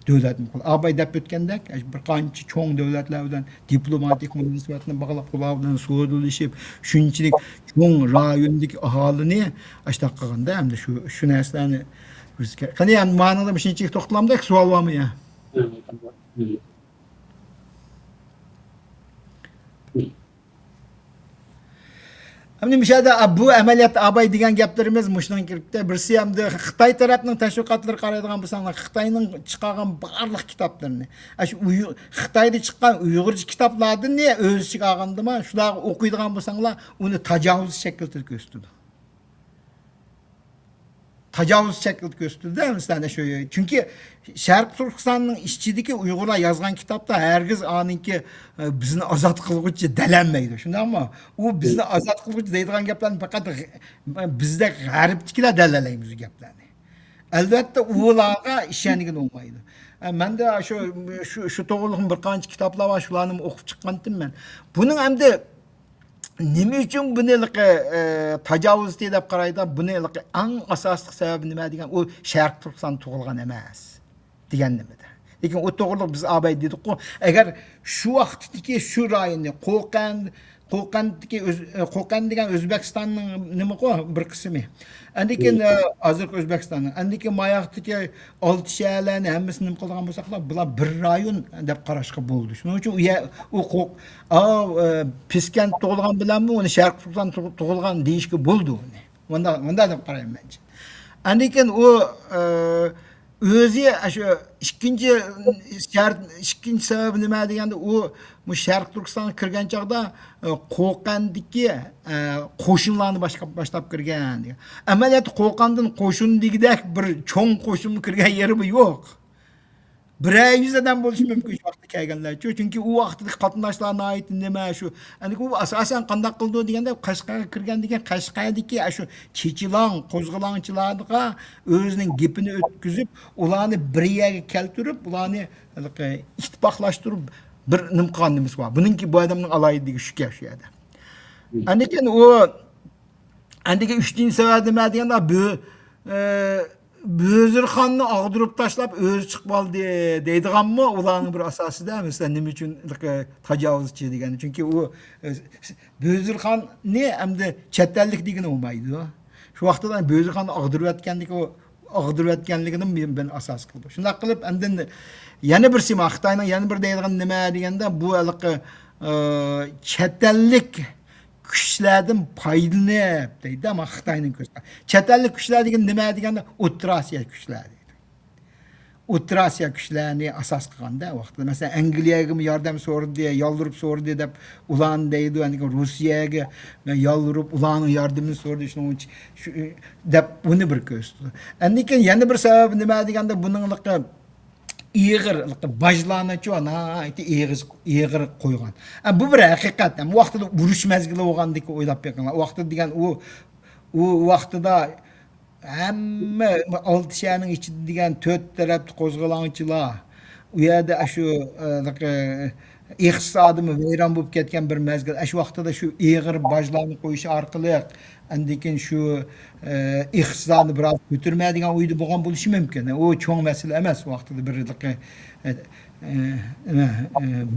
دۆلەتنى قۇر-، ئاباي دەپ ئۆتكەندەك، بىر قانچە چوڭ دۆلەتلەر بىلەن دىپلوماتىك مۇناسىۋەتنى باغلاپ، ئۇلار بىلەن سودىلىشىپ، شۇنچىلىك چوڭ رايوندىكى ئاھالىنى ئاشتاق قىلغاندا، ئەمدى شۇ، شۇ نەرسىلەرنى بىز كە-، قېنى، ئەمدى مانىدا مۇشۇنچىلىك توختىلامدۇ، سوئال بارمۇ يا؟ ئەمدى مۇشۇ يەردە، ئا، بۇ ئەمەلىيەتتە ئاباي دېگەن گەپلىرىمىز مۇشۇنىڭ كىرىپتۇ. بىرسى ئەمدى خىتاي تەرەپنىڭ تەشۋىقاتلىرىغا قارايدىغان بولساڭلار، خىتاينىڭ چىقارغان بارلىق كىتابلىرىنى، ئاشۇ ئۇيغۇ-، خىتايدا چىققان ئۇيغۇرچە كىتابلاردىن ئۆز ئىچىگە ئالغاندىمۇ، شۇلارغا ئوقۇيدىغان بولساڭلار، ئۇنى تاجاۋۇز شەكلىدە كۆرسىتىدۇ. تاجاۋۇز شەكلىدە كۆرسىتىلدى، مىسالەن، شۇ، چۈنكى شەرقىي تۈركىستاننىڭ ئىچىدىكى ئۇيغۇرلار يازغان كىتابتا ھەرگىز ئانىڭكى، ئە، بىزنى ئازاد قىلغۇچى دەلەلمەيدۇ، شۇنداقمۇ؟ ئۇ بىزنى ئازاد قىلغۇچى دەيدىغان گەپلەرنى پەقەت غ-، بىزدەك غەربتىكىلەر دەلەللەيمىز گەپلەرنى. ئەلۋەتتە، ئۇلارغا ئىشەنگىلى بولمايدۇ. ئە، مەندە شۇ، شۇ، شۇ توغرىلىق بىر قانچە كىتابلار بار، شۇلارنى ئوقۇپ چىققانتىم مەن. بۇنىڭ ئەمدى نېمە ئۈچۈن بۇنى ھېلىقى، ئە، تاجاۋۇزچى دەپ قارايدۇ؟ بۇنى ھېلىقى ئەڭ ئاساسلىق سەۋەبى نېمە دېگەن، ئۇ شەرقىي تۈركىستاندا تۇغۇلغان ئەمەس دېگەن نېمىدە. لېكىن ئۇ توغرىلىق بىز ئاباي دېدۇققۇ، ئەگەر شۇ ۋاقىتتىكى شۇ رايوننى، قوقەن، قوقەندىكى ئۆز-، ئە، قوقەن دېگەن ئۆزبېكىستاننىڭ نېمىقۇ بىر قىسمى. ئاندىن كېيىن، ئە، ھازىرقى ئۆزبېكىستاننىڭ. ئاندىن كېيىن ماياقتىكى ئالتە شەھەرلەرنى ھەممىسىنى نېمە قىلىدىغان بولساقلا، بۇلار بىر رايون دەپ قاراشقا بولىدۇ. شۇنىڭ ئۈچۈن ئۇ يە-، ئۇ قوق-، ئا، ئە، پىسكەنت تۇغۇلغان بىلەنمۇ ئۇنى شەرقىي تۈركىستان تۇغ-، تۇغۇلغان دېيىشكە بولىدۇ ئۇنى. مۇنداق، مۇنداق دەپ قارايمەن مەنچە. ئاندىن كېيىن ئۇ، ئە، ئۆزى شۇ ئىككىنچى شەرت، ئىككىنچى سەۋەب نېمە دېگەندە، ئۇ مۇشۇ شەرقىي تۈركىستانغا كىرگەن چاغدا، ئە، قوقەندىكى، ئە، قوشۇنلارنى باشلاپ، باشلاپ كىرگەن دېگەن. ئەمەلىيەتتە قوقەندىن قوشۇن دېگۈدەك بىر چوڭ قوشۇنمۇ كىرگەن يېرىمۇ يوق. بىرەر يۈز ئادەم بولۇشى مۇمكىن شۇ ۋاقىتتا كەلگەنلەرچۇ. چۈنكى ئۇ ۋاقىتتىكى قاتناشلار ناھايىتى نېمە شۇ. ئەنە ئۇ ئاساسەن قانداق قىلىدۇ دېگەندە، قەشقەرگە كىرگەندىن كېيىن قەشقەردىكى ئاشۇ چېچىلاڭ، قوزغىلاڭچىلارغا ئۆزىنىڭ گېپىنى ئۆتكۈزۈپ، ئۇلارنى بىر يەرگە كەلتۈرۈپ، ئۇلارنى ھېلىقى ئىتتىپاقلاشتۇرۇپ، بىر نېمە قىلغان نېمىسى بار. بۇنىڭكى، بۇ ئادەمنىڭ ئالاھىدىلىكى شۇكەن شۇ يەردە. ئاندىن كېيىن ئۇ، ئاندىن كېيىن ئۈچىنچى سەۋەب نېمە دېگەندە، بۆ-، ئە، بۆزۈرخاننى ئاغدۇرۇپ تاشلاپ ئۆزى چىقىپ ئالدى دەيدىغانمۇ ئۇلارنىڭ بىر ئاساسىدا، مەسىلەن، نېمە ئۈچۈن تاجاۋۇزچى دېگەن؟ چۈنكى ئۇ، ئە، بۆزۈرخاننى ئەمدى چەت ئەللىك دېگىلى بولمايدۇ. شۇ ۋاقىتتا بۆزۈرخاننى ئاغدۇرۇۋەتكەندىكى ئۇ ئاغدۇرۇۋەتكەنلىكىنى مەن ئاساس قىلىپ. شۇنداق قىلىپ، ئاندىن يەنە بىرسى، ما، خىتاينىڭ يەنە بىر دەيدىغىنى نېمە دېگەندە، بۇ ھېلىقى، ئى، چەت ئەللىك كۈچلەردىن پايدىلىنىپ دەيدۇ، ما، خىتاينىڭ كۆزى. چەت ئەللىك كۈچلەر دېگەن نېمە دېگەندە، ئوتتۇرا ئاسىيا كۈچلەر دەيدۇ. ئوتتۇرا ئاسىيا كۈچلەرنى ئاساس قىلغاندا ۋاقتىدا، مەسىلەن، ئەنگلىيەگىمۇ ياردەم سورىدى، يالۋۇرۇپ سورىدى دەپ ئۇلارنى دەيدۇ، ئەنكى رۇسىيەگە يالۋۇرۇپ ئۇلارنىڭ ياردىمىنى سورىدى، شۇنىڭ ئۈچۈن شۇ، دەپ ئۇنى بىر كۆرسىتىدۇ. ئاندىن كېيىن يەنە بىر سەۋەبى نېمە دېگەندە، بۇنىڭلىقى ئېغىر، باجلارنىچۇ ناھايىتى ئېغىز-، ئېغىر قويغان. ئە، بۇ بىر ھەقىقەت. ئەمما ۋاقتىدا ئۇرۇش مەزگىلى بولغاندىكى ئويلاپ بېقىڭلار. ۋاقتىدا دېگەن ئۇ، ئۇ ۋاقتىدا ھەممە ئالتە شەھەرنىڭ ئىچىدە دېگەن تۆت تەرەپتە قوزغىلاڭچىلار. ئۇ يەردە ئاشۇ، ئە، ئىقتىسادىمۇ ۋەيران بولۇپ كەتكەن بىر مەزگىل. ئاشۇ ۋاقتىدا شۇ ئېغىر باجلارنى قويۇش ئارقىلىق، ئاندىن كېيىن شۇ، ئە، ئىقتىسادنى بىراز كۆتۈرمە دېگەن ئويدا بولغان بولۇشى مۇمكىن. ئۇ چوڭ مەسىلە ئەمەس ۋاقتىدا بىر، ئە، ئە، ئە،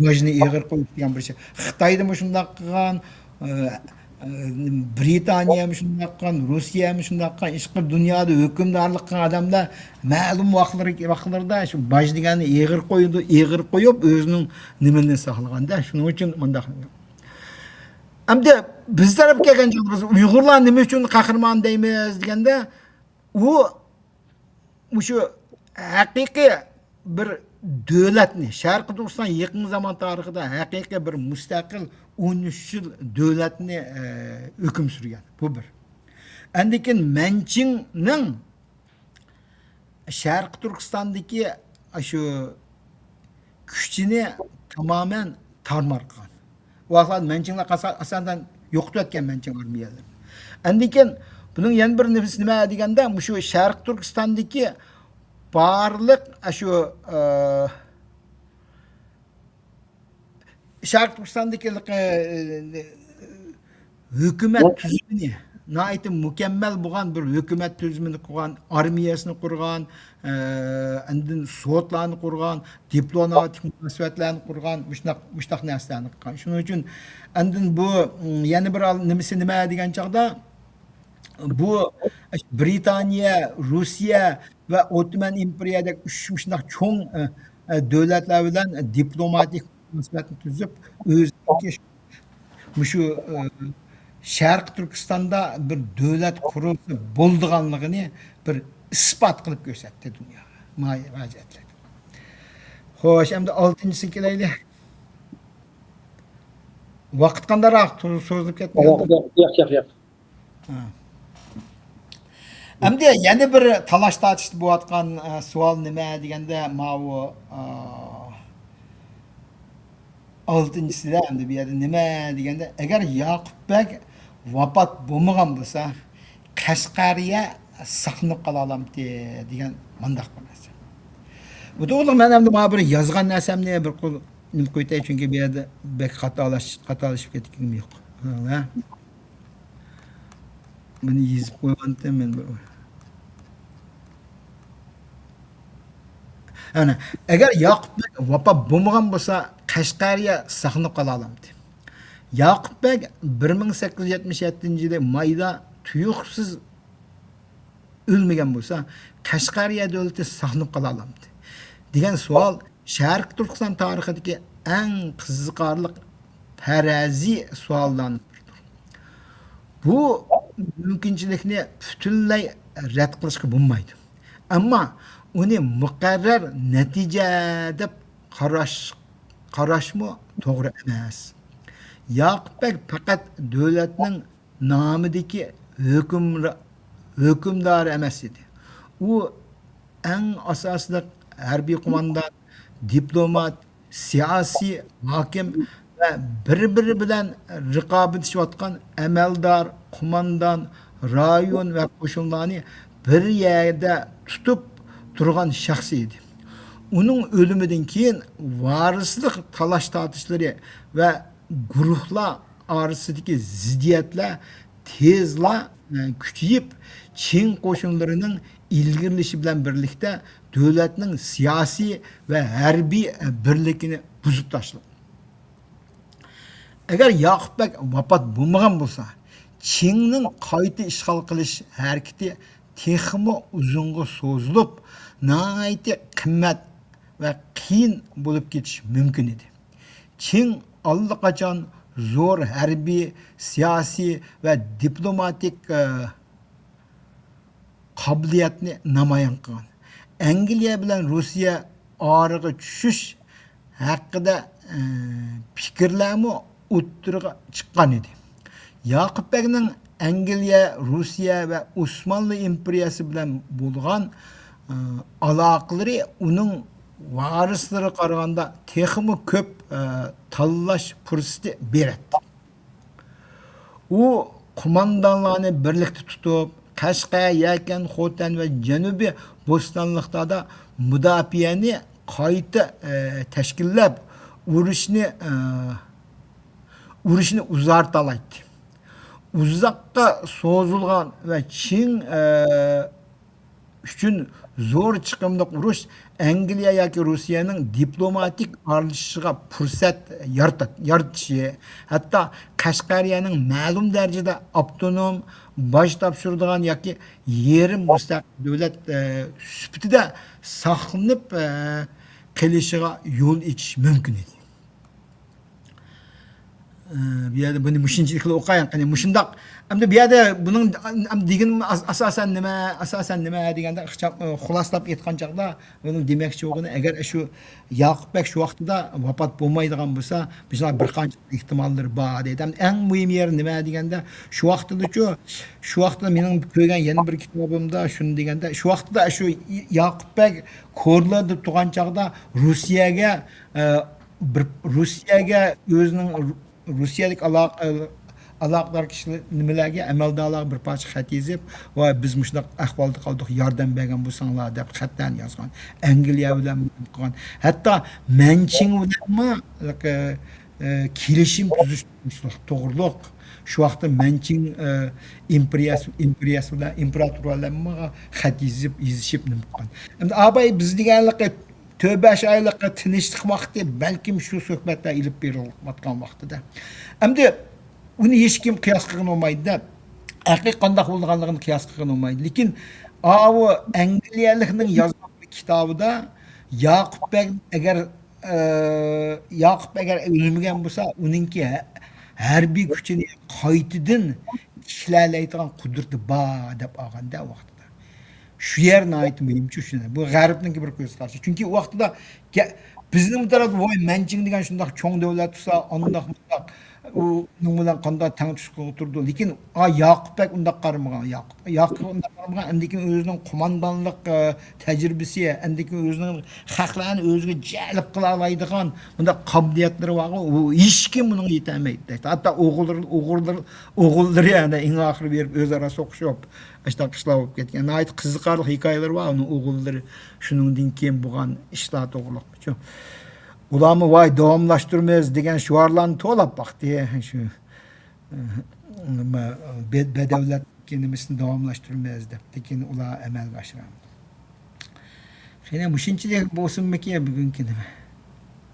باجنى ئېغىر قويۇش دېگەن بىر شەي. خىتايدىمۇ شۇنداق قىلغان، ئە، بىرىتانىيەمۇ شۇنداق قىلغان، روسىيەمۇ شۇنداق قىلغان، ئىشقىلىپ دۇنيادا ھۆكۈمدارلىق قىلغان ئادەملەر مەلۇم ۋاقىتلىرى، ۋاقىتلىرىدا شۇ باج دېگەننى ئېغىر قويىدۇ، ئېغىر قويۇپ، ئۆزىنىڭ نېمىنى ساقلىغاندا، شۇنىڭ ئۈچۈن مۇنداق. ئەمدى بىز تەرەپكە كەلگەن چاغدا، بىز ئۇيغۇرلار نېمە ئۈچۈن قەھرىمان دەيمىز دېگەندە، ئۇ مۇشۇ ھەقىقىي بىر دۆلەتنى، شەرقىي تۈركىستان يېقىن زامان تارىخىدا ھەقىقىي بىر مۇستەقىل ئون ئۈچ يىل دۆلەتنى، ئە، ھۆكۈم سۈرگەن. بۇ بىر. ئاندىن كېيىن مەنچىڭنىڭ شەرقىي تۈركىستاندىكى شۇ كۈچىنى تامامەن تارمار قىلغان. ئۇ ۋاقىتلاردا مەنچىڭلار قاسا-، ئاساسەن يوقىتىۋەتكەن مەنچىڭ ئارمىيەلىرىنى. ئاندىن كېيىن بۇنىڭ يەنە بىر نېمىسى نېمە دېگەندە، مۇشۇ شەرقىي تۈركىستاندىكى بارلىق، ئە، شۇ، ئە، شەرقىي تۈركىستاندىكى، ئە، ھۆكۈمەت تۈزۈمىنى، ناھايىتى مۇكەممەل بولغان بىر ھۆكۈمەت تۈزۈمىنى قۇرغان، ئارمىيەسىنى قۇرغان، ئە، ئاندىن سوتلارنى قۇرغان، دىپلوماتىك مۇناسىۋەتلەرنى قۇرغان، مۇشۇنداق، مۇشۇنداق نەرسىلەرنى قىلغان. شۇنىڭ ئۈچۈن ئاندىن بۇ، م، يەنە بىر ئال-، نېمىسى نېمە دېگەن چاغدا، بۇ بىرىتانىيە، روسىيە ۋە ئوتتومان ئىمپېرىيەدەك ئۈچ مۇشۇنداق چوڭ، ئە، ئە، دۆلەتلەر بىلەن دىپلوماتىك مۇناسىۋەتنى تۈزۈپ، ئۆزىنىڭكى مۇشۇ، ئە، شەرقىي تۈركىستاندا بىر دۆلەت قۇرۇلسا بولىدىغانلىقىنى بىر ئىسپات قىلىپ كۆرسەتتى دۇنياغا. مۇھاجىرەتلەر. خوش، ئەمدى ئالتىنچىسىگە كېلەيلى. ۋاقىت قانداقراق تۇر-، سوزۇلۇپ كەتمىگەن؟ ياق، ياق، ياق، ياق. ھە. ئەمدى يەنە بىر تالاش تارتىشتا بولۇۋاتقان، ئە، سوئال نېمە دېگەندە، ماۋۇ، ئە، ئالتىنچىسىدە ئەمدى بۇ يەردە نېمە دېگەندە، ئەگەر ياقۇپ بەگ ۋاپات بولمىغان بولسا، قەشقەرىيە ساقلىنىپ قالالامتى دېگەن مانداق بىر نەرسە. بۇ توغرىلىق مەن ئەمدى مانا بىر يازغان نەرسەمنى بىر قول نېمە قويۇۋېتەي، چۈنكى بۇ يەردە بەك خاتالاش-، خاتالىشىپ كەتكىنىم يوق. ھە. بۇنى يېزىپ قويغانتىم مەن بىر. ئەنە، ئەگەر ياقۇپ بەگ ۋاپات بولمىغان بولسا، قەشقەرىيە ساقلىنىپ قالالامتى. ياقۇپ بەگ بىر مىڭ سەككىز يۈز يەتمىش يەتتىنچى يىلى مايدا تۇيۇقسىز ئۆلمىگەن بولسا، قەشقەرىيە دۆلىتى ساقلىنىپ قالالامتى؟ دېگەن سوئال شەرقىي تۈركىستان تارىخىدىكى ئەڭ قىزىقارلىق پەرەزىي سوئاللارنىڭ بىرىدۇر. بۇ مۇمكىنچىلىكنى پۈتۈنلەي رەت قىلىشقا بولمايدۇ. ئەمما ئۇنى مۇقەررەر نەتىجە دەپ قاراش، قاراشمۇ توغرا ئەمەس. ياقۇپ بەگ پەقەت دۆلەتنىڭ نامىدىكى ھۆكۈمرا-، ھۆكۈمدار ئەمەس ئىدى. ئۇ ئەڭ ئاساسلىق ھەربىي قوماندان، دىپلومات، سىياسىي ھاكىم ۋە بىر-بىرى بىلەن رىقابەتلىشىۋاتقان ئەمەلدار، قوماندان، رايون ۋە قوشۇنلارنى بىر يەردە تۇتۇپ تۇرغان شەخس ئىدى. ئۇنىڭ ئۆلۈمىدىن كېيىن ۋارىسلىق تالاش-تارتىشلىرى ۋە گۇرۇھلار ئارىسىدىكى زىددىيەتلەر تېزلا، ئە، كۈچىيىپ، چىڭ قوشۇنلىرىنىڭ ئىلگىرىلىشى بىلەن بىرلىكتە دۆلەتنىڭ سىياسىي ۋە ھەربىي، ئە، بىرلىكىنى بۇزۇپ تاشلىدى. ئەگەر ياقۇپ بەگ ۋاپات بولمىغان بولسا، چىڭنىڭ قايتا ئىشغال قىلىش ھەرىكىتى تېخىمۇ ئۇزۇنغا سوزۇلۇپ، ناھايىتى قىممەت ۋە قىيىن بولۇپ كېتىشى مۇمكىن ئىدى. چىڭ ئاللىقاچان زور ھەربىي، سىياسىي ۋە دىپلوماتىك، ئە، قابىلىيەتنى نامايان قىلغان. ئەنگلىيە بىلەن روسىيە ئارىغا چۈشۈش ھەققىدە، ئە، پىكىرلەرمۇ ئوتتۇرىغا چىققان ئىدى. ياقۇپ بەگنىڭ ئەنگلىيە، روسىيە ۋە ئوسمانلى ئىمپېرىيەسى بىلەن بولغان، ئە، ئالاقىلىرى ئۇنىڭ ۋارىسلىرىغا قارىغاندا تېخىمۇ كۆپ، ئە، تاللاش پۇرسىتى بېرەتتى. ئۇ قوماندانلارنى بىرلىكتە تۇتۇپ، قەشقەر، يەكەن، خوتەن ۋە جەنۇبىي بوستانلىقلاردا مۇداپىئەنى قايتا، ئە، تەشكىللەپ، ئۇرۇشنى، ئە، ئۇرۇشنى ئۇزارتالايتتى. ئۇزاققا سوزۇلغان ۋە چىڭ، ئە، ئۈچۈن زور چىقىملىق ئۇرۇش ئەنگلىيە ياكى روسىيەنىڭ دىپلوماتىك ئارىلىشىشىغا پۇرسەت يارىتىش، ھەتتا قەشقەرىيەنىڭ مەلۇم دەرىجىدە ئاپتونوم، باج تاپشۇرىدىغان ياكى يېرىم مۇستەقىل دۆلەت، ئە، سۈپىتىدە ساقلىنىپ، ئە، قېلىشىغا يول ئېچىش مۇمكىن ئىدى. ئە، بۇ يەردە بۇنى مۇشۇنچىلىك قىلىپ ئوقۇيۇڭ. قېنى مۇشۇنداق. ئەمدى بۇ يەردە بۇنىڭ ئەم، دېگىنىم ئاس-، ئاساسەن نېمە، ئاساسەن نېمە دېگەندە، ئىخچام-، ئە، خۇلاسىلاپ ئېيتقان چاغدا، ئۇنىڭ دېمەكچى بولغىنى، ئەگەر شۇ ياقۇپ بەگ شۇ ۋاقتىدا ۋاپات بولمايدىغان بولسا، مۇشۇنداق بىر قانچە ئېھتىماللىرى بار دەيدۇ. ئەمدى ئەڭ مۇھىم يېرى نېمە دېگەندە، شۇ ۋاقتىدىچۇ، شۇ ۋاقتىدا مېنىڭ كۆرگەن يەنە بىر كىتابىمدا شۇنى دېگەندە، شۇ ۋاقتىدا شۇ ياقۇپ بەگ كورلىدا تۇرغان چاغدا روسىيەگە، ئە، بىر روسىيەگە ئۆزىنىڭ روسىيەدىكى ئالاقە-، ئالاقىدار كىشىلەر نېمىلەرگە، ئەمەلدارلارغا بىر پارچە خەت يېزىپ، ۋاي، بىز مۇشۇنداق ئەھۋالدا قالدۇق، ياردەم بەرگەن بولساڭلار دەپ خەتلەرنى يازغان. ئەنگلىيە بىلەن قىلغان. ھەتتا مەنچىڭ بىلەنمۇ، ئە، ئە، كېلىشىم تۈزۈش توغرۇلۇق. شۇ ۋاقىتتا مەنچىڭ، ئە، ئىمپېرىيەسى، ئىمپېرىيەسى بىلەن ئىمپېراتور بىلەنمۇ خەت يېزىپ، يېزىشىپ نېمە قىلغان. ئەمدى ئاباي بىز دېگەنلىكى تۆت بەش ئايلىق تىنچلىق ۋاقتى، بەلكىم شۇ سۆھبەتلەر ئېلىپ بېرىلىۋاتقان ۋاقتىدا. ئەمدى ئۇنى ھېچكىم قىياس قىلغىلى بولمايدۇ-دە. ھەقىقىي قانداق بولىدىغانلىقىنى قىياس قىلغىلى بولمايدۇ. لېكىن ئاۋۇ ئەنگلىيەلىكنىڭ يازغان بىر كىتابىدا ياقۇپ بەگ ئەگەر، ئە، ياقۇپ ئەگەر ئۆلمىگەن بولسا، ئۇنىڭكى ھە-، ھەربىي كۈچىنى قايتىدىن تىكلەلەيدىغان قۇدرىتى بار دەپ ئالغان-دە ۋاقتىدا. شۇ يەر ناھايىتى مۇھىمچۇ شۇ. بۇ غەربنىڭكى بىر كۆز قارىشى. چۈنكى ئۇ ۋاقتىدا گە-، بىزنىڭ تەرەپتە، ۋاي، مەنچىڭ دېگەن شۇنداق چوڭ دەۋلەت تۇرسا، ئانداق مۇنداق، ئۇنىڭ بىلەن قانداق تەڭ تۇرۇشقا تۇرىدۇ. لېكىن، ئا، ياقۇپ بەگ ئۇنداق قارىمىغان. ياقۇپ، ياقۇپ ئۇنداق قارىمىغان. ئاندىن كېيىن ئۆزىنىڭ قوماندانلىق، ئە، تەجرىبىسى، ئاندىن كېيىن ئۆزىنىڭ خەقلەرنى ئۆزىگە جەلپ قىلالايدىغان مۇنداق قابىلىيەتلىرى بارغۇ، ئۇ ھېچكىم ئۇنىڭغا يېتەلمەيدۇ. ھەتتا ئوغۇللىرى، ئوغۇللىرى، ئوغۇللىرى يەنە ئەڭ ئاخىرى بېرىپ ئۆزئارا سوقۇشۇپ، ئاشۇنداق ئىشلار بولۇپ كەتكەن. ناھايىتى قىزىقارلىق ھېكايىلىرى بار ئۇنىڭ ئوغۇللىرى شۇنىڭدىن كېيىن بولغان ئىشلار توغرۇلۇقچۇ. ئۇلارمۇ ۋاي داۋاملاشتۇرىمىز دېگەن شوئارلارنى توۋلاپ باقتى. شۇ، بە-، بەدەۋلەت نېمىسىنى داۋاملاشتۇرىمىز دەپ، لېكىن ئۇلار ئەمەلگە ئاشۇرالمىدى. قېنى مۇشۇنچىلىك بولسۇنمىكىن بۈگۈنكى نېمە؟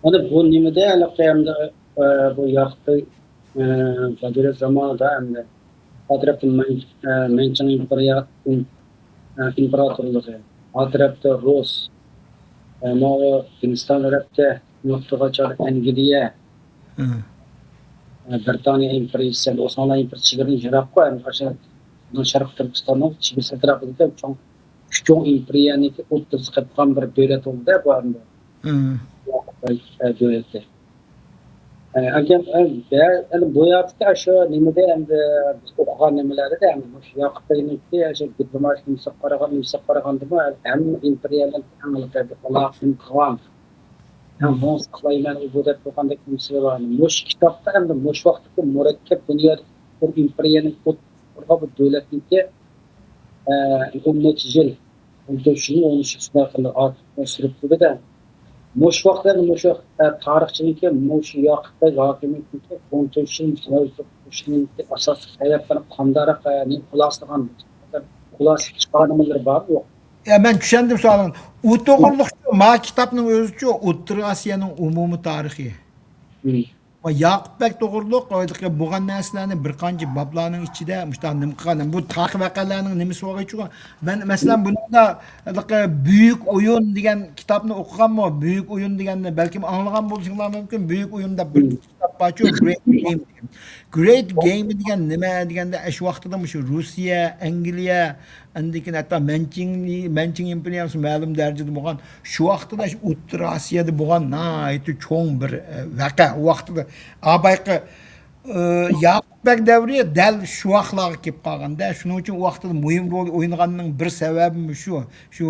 مانا بۇ نېمىدە ھېلىقى ئەمدى، ئە، بۇ ياقۇپبەگ، ئە، بەدەۋلەت زامانىدا ئەمدى ئا تەرەپتە مەن-، ئە، مەنچىڭ ئىمپېرىيە-، ئىم-، ئە، ئىمپېراتورلۇقى، ئا تەرەپتە رۇس، ئە، ماۋۇ ھىندىستان تەرەپتە نۇقتىغا چاغدا ئەنگلىيە، ھە. ئە، بىرىتانىيە ئىمپېرىيىسى، ئوسمانلى ئىمپېرىيىسى چېگرىدىن يىراققۇ، ئەمدى ئاشۇ شەرقىي تۈركىستاننىڭ چېگرىسى ئەتراپىدىكى چوڭ، ئۈچ چوڭ ئىمپېرىيەنىڭكى ئوتتۇرىسىغا قېلىپ قالغان بىر دۆلەت بولدى بۇ ئەمدى. ھە. ئە، دۆلىتى. ئە، ئەگەر، ئە، بە-، ئەمدى بۇ يەردىكى شۇ نېمىدە ئەمدى بىز ئوقۇغان نېمىلەردە ئەمدى مۇشۇ ياقۇپ بەگنىڭكى شۇ دىپلوماتىك نېمىسىگە قارىغان، نېمىسىگە قارىغاندىمۇ ھەممە ئىمپېرىيەلەر ئالاقە قىلغان. ھەم بۇنى ساقلايمەن، ئۇ بۇ دەپ تۇرغاندەك نېمىسى بار. مۇشۇ كىتابتا ئەمدى مۇشۇ ۋاقىتتىكى مۇرەككەپ دۇنيادىكى بىر ئىمپېرىيەنىڭ ئوتتۇرىغا بۇ دۆلەتنىڭكى، ئە، ئون نەچچە يىل، ئون تۆت يىل، ئون ئۈچ يىل شۇنداق قىلىپ سۈرۈپ تۇردى-دە. مۇشۇ ۋاقىتلاردا مۇشۇ، ئە، تارىخچىنىڭكى، مۇشۇ ياقۇپ بەگ ھاكىمىيىتىنىڭكى ئون تۆت يىل ئاساسلىق سەۋەبلىرى قانداقراق، ئە، نېمە خۇلاسىلىغان، خۇلاسە چىقارغان نېمىلىرى بارمۇ يوق؟ يا، مەن چۈشەندىم سوئالىڭنى. ئۇ توغرىلىقچۇ، ما كىتابنىڭ ئۆزىچۇ ئوتتۇرا ئاسىيانىڭ ئومۇمىي تارىخى. مم. ۋە ياقۇپ بەگ توغرۇلۇق بولغان نەرسىلەرنى بىر قانچە بابلارنىڭ ئىچىدە مۇشۇنداق نېمە قىلغان. بۇ تارىخ ۋەقەلەرنىڭ نېمىسى بولغىچۇ. مەن، مەسىلەن، بۇنىڭدا ھېلىقى بۈيۈك ئويۇن دېگەن كىتابنى ئوقۇغانمۇ؟ بۈيۈك ئويۇن دېگەننى بەلكىم ئاڭلىغان بولۇشۇڭلار مۇمكىن. بۈيۈك ئويۇن دەپ بىر مم. كىتاب بارچۇ، Great Game دېگەن. Great Game دېگەن نېمە دېگەندە، ئاشۇ ۋاقتىدا مۇشۇ روسىيە، ئەنگلىيە، ئاندىن كېيىن ھەتتا مەنچىڭ، مەنچىڭ ئىمپېرىيەسى مەلۇم دەرىجىدە بولغان، شۇ ۋاقىتتا شۇ ئوتتۇرا ئاسىيادا بولغان ناھايىتى چوڭ بىر، ئە، ۋەقە. ئۇ ۋاقتىدا ئابايقى، ئە، ياقۇپ بەگ دەۋرى دەل شۇ ۋاقىتلارغا كېلىپ قالغاندا، شۇنىڭ ئۈچۈن ئۇ ۋاقتىدا مۇھىم رول ئوينىغاننىڭ بىر سەۋەبىمۇ شۇ، شۇ،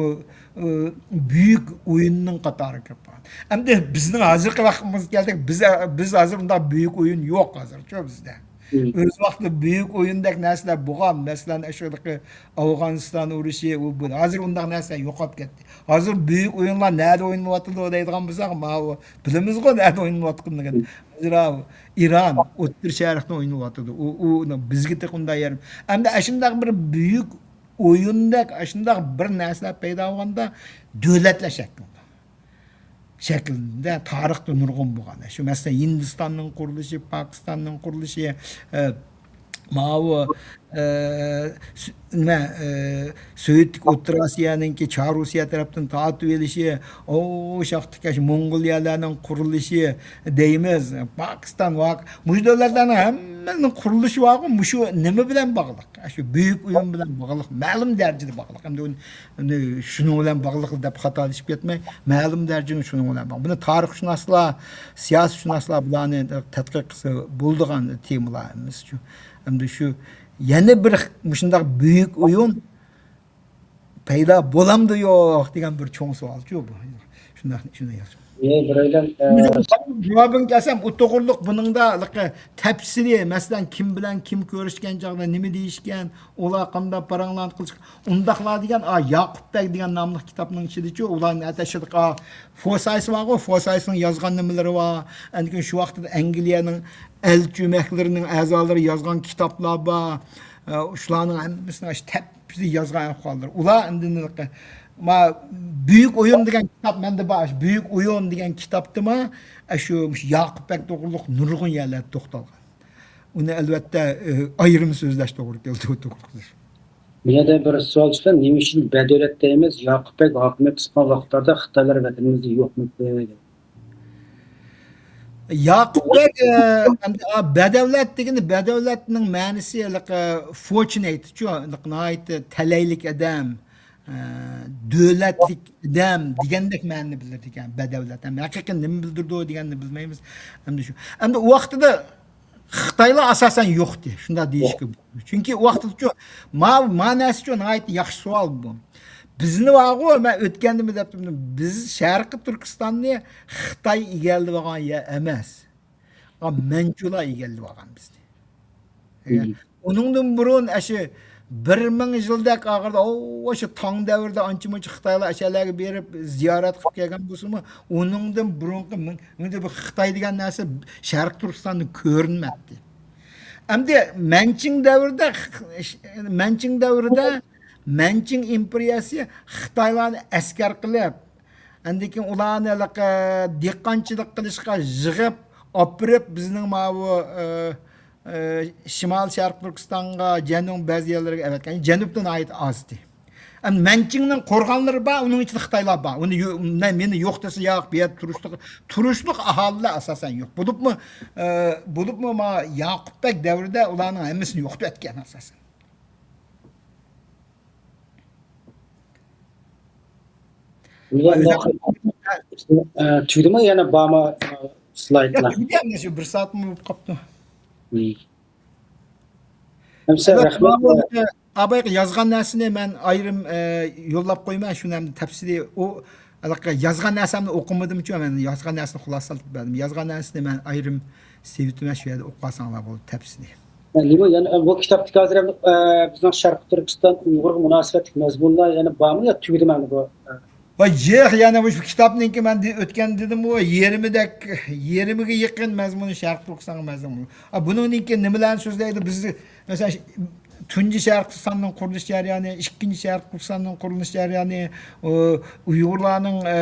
ئە، بۈيۈك ئويۇننىڭ قاتارىغا كىرىپ قالغان. ئەمدى بىزنىڭ ھازىرقى ۋاقتىمىزغا كەلدۇق، بىز، بىز ھازىر ئۇنداق بۈيۈك ئويۇن يوق ھازىرچۇ بىزدە. مم. ئۆز ۋاقتىدا بۈيۈك ئويۇندەك نەرسىلەر بولغان، مەسىلەن، ئاشۇ ئافغانىستان ئۇرۇشى، ئۇ، بۇ. ھازىر ئۇنداق نەرسە يوقاپ كەتتى. ھازىر بۈيۈك ئويۇنلار نەدە ئوينىلىۋاتىدۇ دەيدىغان بولساق، ماۋۇ بىلىمىزغۇ نەدە ئوينىلىۋاتقىنىنى. مم. ھازىر ئاۋۇ ئىران، ئوتتۇرا شەرقتە ئوينىلىۋاتىدۇ. ئۇ، ئۇ، بىزگە تېخى ئۇنداق يېرىم. ئەمدى ئاشۇنداق بىر بۈيۈك ئويۇندەك ئاشۇنداق بىر نەرسىلەر پەيدا بولغاندا، دۆلەتلەر شەكىللىنىدۇ. شەكىلدە تارىختا نۇرغۇن بولغان. شۇ، مەسىلەن، ھىندىستاننىڭ قۇرۇلۇشى، پاكىستاننىڭ قۇرۇلۇشى، ئە، ماۋۇ، ئە، سۈ-، نېمە، ئە، سوۋېتلىك ئوتتۇرا ئاسىيانىڭكى چار روسىيە تەرەپتىن تارتىۋېلىشى، ئۇ شاختىكەش موڭغۇلىيەلەرنىڭ قۇرۇلۇشى دەيمىز، پاكىستان، ۋاك-، مۇشۇ دۆلەتلەرنىڭ ھەممىنىڭ قۇرۇلۇشى بارغۇ، مۇشۇ نېمە بىلەن باغلىق؟ شۇ بۈيۈك ئويۇن بىلەن باغلىق، مەلۇم دەرىجىدە باغلىق. ئەمدى ئۇنى، ئۇنى شۇنىڭ بىلەن باغلىق دەپ خاتالىشىپ كەتمەي، مەلۇم دەرىجىدە شۇنىڭ بىلەن باغلىق. بۇنى تارىخشۇناسلار، سىياسىيشۇناسلار بۇلارنى تەتقىق قىلسا بولىدىغان تېمىلار ئەمەس شۇ. ئەمدى شۇ يەنە بىر مۇشۇنداق بۈيۈك ئويۇن پەيدا بولامدۇ يوق دېگەن بىر چوڭ سوئالچۇ بۇ. شۇنداق، شۇنداق يازىدۇ. ئە، بىرەيلەن، ئە، جاۋابىنى كەلسەم، ئۇ توغرۇلۇق بۇنىڭدا تەپسىلىي، مەسىلەن، كىم بىلەن كىم كۆرۈشكەن چاغدا نېمە دېيىشكەن، ئۇلار قانداق پاراڭلارنى قىلىشقان، ئۇنداقلار دېگەن، ئا، ياقۇپ بەگ دېگەن ناملىق كىتابنىڭ ئىچىدىچۇ، ئۇلارنى ئەتەشىدىغا، فورسايس بارغۇ، فورسايسنىڭ يازغان نېمىلىرى بار. ئاندىن كېيىن شۇ ۋاقىتتا ئەنگلىيەنىڭ ئەلچى ئۆمەكلىرىنىڭ ئەزالىرى يازغان كىتابلار بار. ئە، شۇلارنىڭ ھەممىسىنى ئاشۇ تەپ بىزنى يازغان ئەھۋاللار. ئۇلار ئەمدى نېمە، ما، بۈيۈك ئويۇن دېگەن كىتاب مەندە بار. بۈيۈك ئويۇن دېگەن كىتابتىمۇ، ئە، شۇ، مۇشۇ ياقۇپ بەگ توغرۇلۇق نۇرغۇن يەرلەردە توختالغان. ئۇنى ئەلۋەتتە، ئە، ئايرىم سۆزلەش توغرا كېلىدۇ، توغرا. يەنە بىر سوئال چىقتى، نېمە ئۈچۈن بەدۆلەت دەيمىز؟ ياقۇپ بەگ ھاكىمىيەت قىلغان ۋاقىتلاردا خىتايلار ۋەتىنىمىزدە يوقمىدى؟ ياقۇپ بەگ، ئە، ئەمدى، ئا، بەدەۋلەت دېگىنى، بەدەۋلەتنىڭ مەنىسى ھېلىقى فورچۇنېيت، شۇ، ھېلىقى ناھايىتى تەلەيلىك ئادەم، ئە، دۆلەتلىك ئادەم دېگەندەك مەنىنى بىلدۈرىدىكەن، بەدەۋلەت. ھەم ھەقىقەتەن نېمە بىلدۈرىدۇ دېگەننى بىلمەيمىز. ئەمدى شۇ، ئەمدى ئۇ ۋاقتىدا خىتايلار ئاساسەن يوقتى، شۇنداق دېيىشكە بولىدۇ. چۈنكى ئۇ ۋاقتىدىچۇ، ما، ما نەرسىچۇ ناھايىتى ياخشى سوئال بۇ. بىزنى بارغۇ، مەن ئۆتكەندىمۇ دەپتىمەن، بىز شەرقىي تۈركىستاننى خىتاي ئىگىلىۋالغان يەر ئەمەس. ئا، مەنچۇلار ئىگىلىۋالغان بىزنى. ئۇنىڭدىن بۇرۇن ئاشۇ بىر مىڭ يىلدەك ئاخىرىدا، ئو، شۇ تاڭ دەۋرىدە ئانچە-مۇنچە خىتايلار ئەشەلەرگە بېرىپ زىيارەت قىلىپ كەلگەن بولسىمۇ، ئۇنىڭدىن بۇرۇنقى مىڭ، ئەمدى بۇ خىتاي دېگەن نەرسە شەرقىي تۈركىستاندا كۆرۈنمەتتى. ئەمدى مەنچىڭ دەۋرىدە، مەنچىڭ دەۋرىدە مەنچىڭ ئىمپېرىيەسى خىتايلارنى ئەسكەر قىلىپ، ئاندىن كېيىن ئۇلارنى ھېلىقى دېھقانچىلىق قىلىشقا يىغىپ، ئاپىرىپ، بىزنىڭ ماۋۇ، ئە، ئە، شىمال شەرقىي تۈركىستانغا، جەنۇبنىڭ بەزى يەرلىرىگە ئەۋەتكەن. جەنۇبتا ناھايىتى ئازدى. ئەمدى مەنچىڭنىڭ قورغانلىرى بار، ئۇنىڭ ئىچىدە خىتايلار بار. ئۇنى يو-، مەن، مېنى يوق دېسە يوق، بۇ يەردە تۇرۇشلۇق، تۇرۇشلۇق ئاھالىلەر ئاساسەن يوق. بولۇپمۇ، ئە، بولۇپمۇ ما ياقۇپ بەگ دەۋرىدە ئۇلارنىڭ ھەممىسىنى يوقىتىۋەتكەن ئاساسەن. ئە، تۈگىدىمۇ يەنە بارمۇ، ئە، ياق، سلايدلار؟ تۈگىدى ئەمدى، شۇ بىر سائەتمۇ بولۇپ قاپتۇ. ئەمسە رەھمەت. ئابايغا يازغان نەرسىنى مەن ئايرىم، ئە، يوللاپ قويىمەن، شۇنى ئەمدى تەپسىلىي. ئۇ ھېلىقى يازغان نەرسەمنى ئوقۇمىدىمچۇ، مەن يازغان نەرسىنى خۇلاسىلىپ بەردىم. يازغان نەرسىنى مەن ئايرىم سېۋىتىمەن، شۇ يەردە ئوقۇۋالساڭلار بولدى، تەپسىلىي. نېمە، يەنە، ئە، بۇ كىتابتىكى ھازىر ئەمدى، ئە، بىزنىڭ شەرقىي تۈركىستان ئۇيغۇرغا مۇناسىۋەتلىك مەزمۇنلار يەنە بارمۇ يا تۈگىدىمۇ ئەمدى بۇ؟ ۋاي ياق، يەنە مۇشۇ كىتابنىڭكى مەن دې-، ئۆتكەندە دېدىمغۇ، يېرىمىدەك، يېرىمىگە يېقىن مەزمۇنى شەرقىي تۈركىستانغا مەزمۇن. ئا، بۇنىڭدىن كېيىن نېمىلەرنى سۆزلەيدۇ؟ بىز، مەسىلەن، تۇنجى شەرقىي تۈركىستاننىڭ قۇرۇلۇش جەريانى، ئىككىنچى شەرقىي تۈركىستاننىڭ قۇرۇلۇش جەريانى، ئۇ، ئۇيغۇرلارنىڭ، ئە،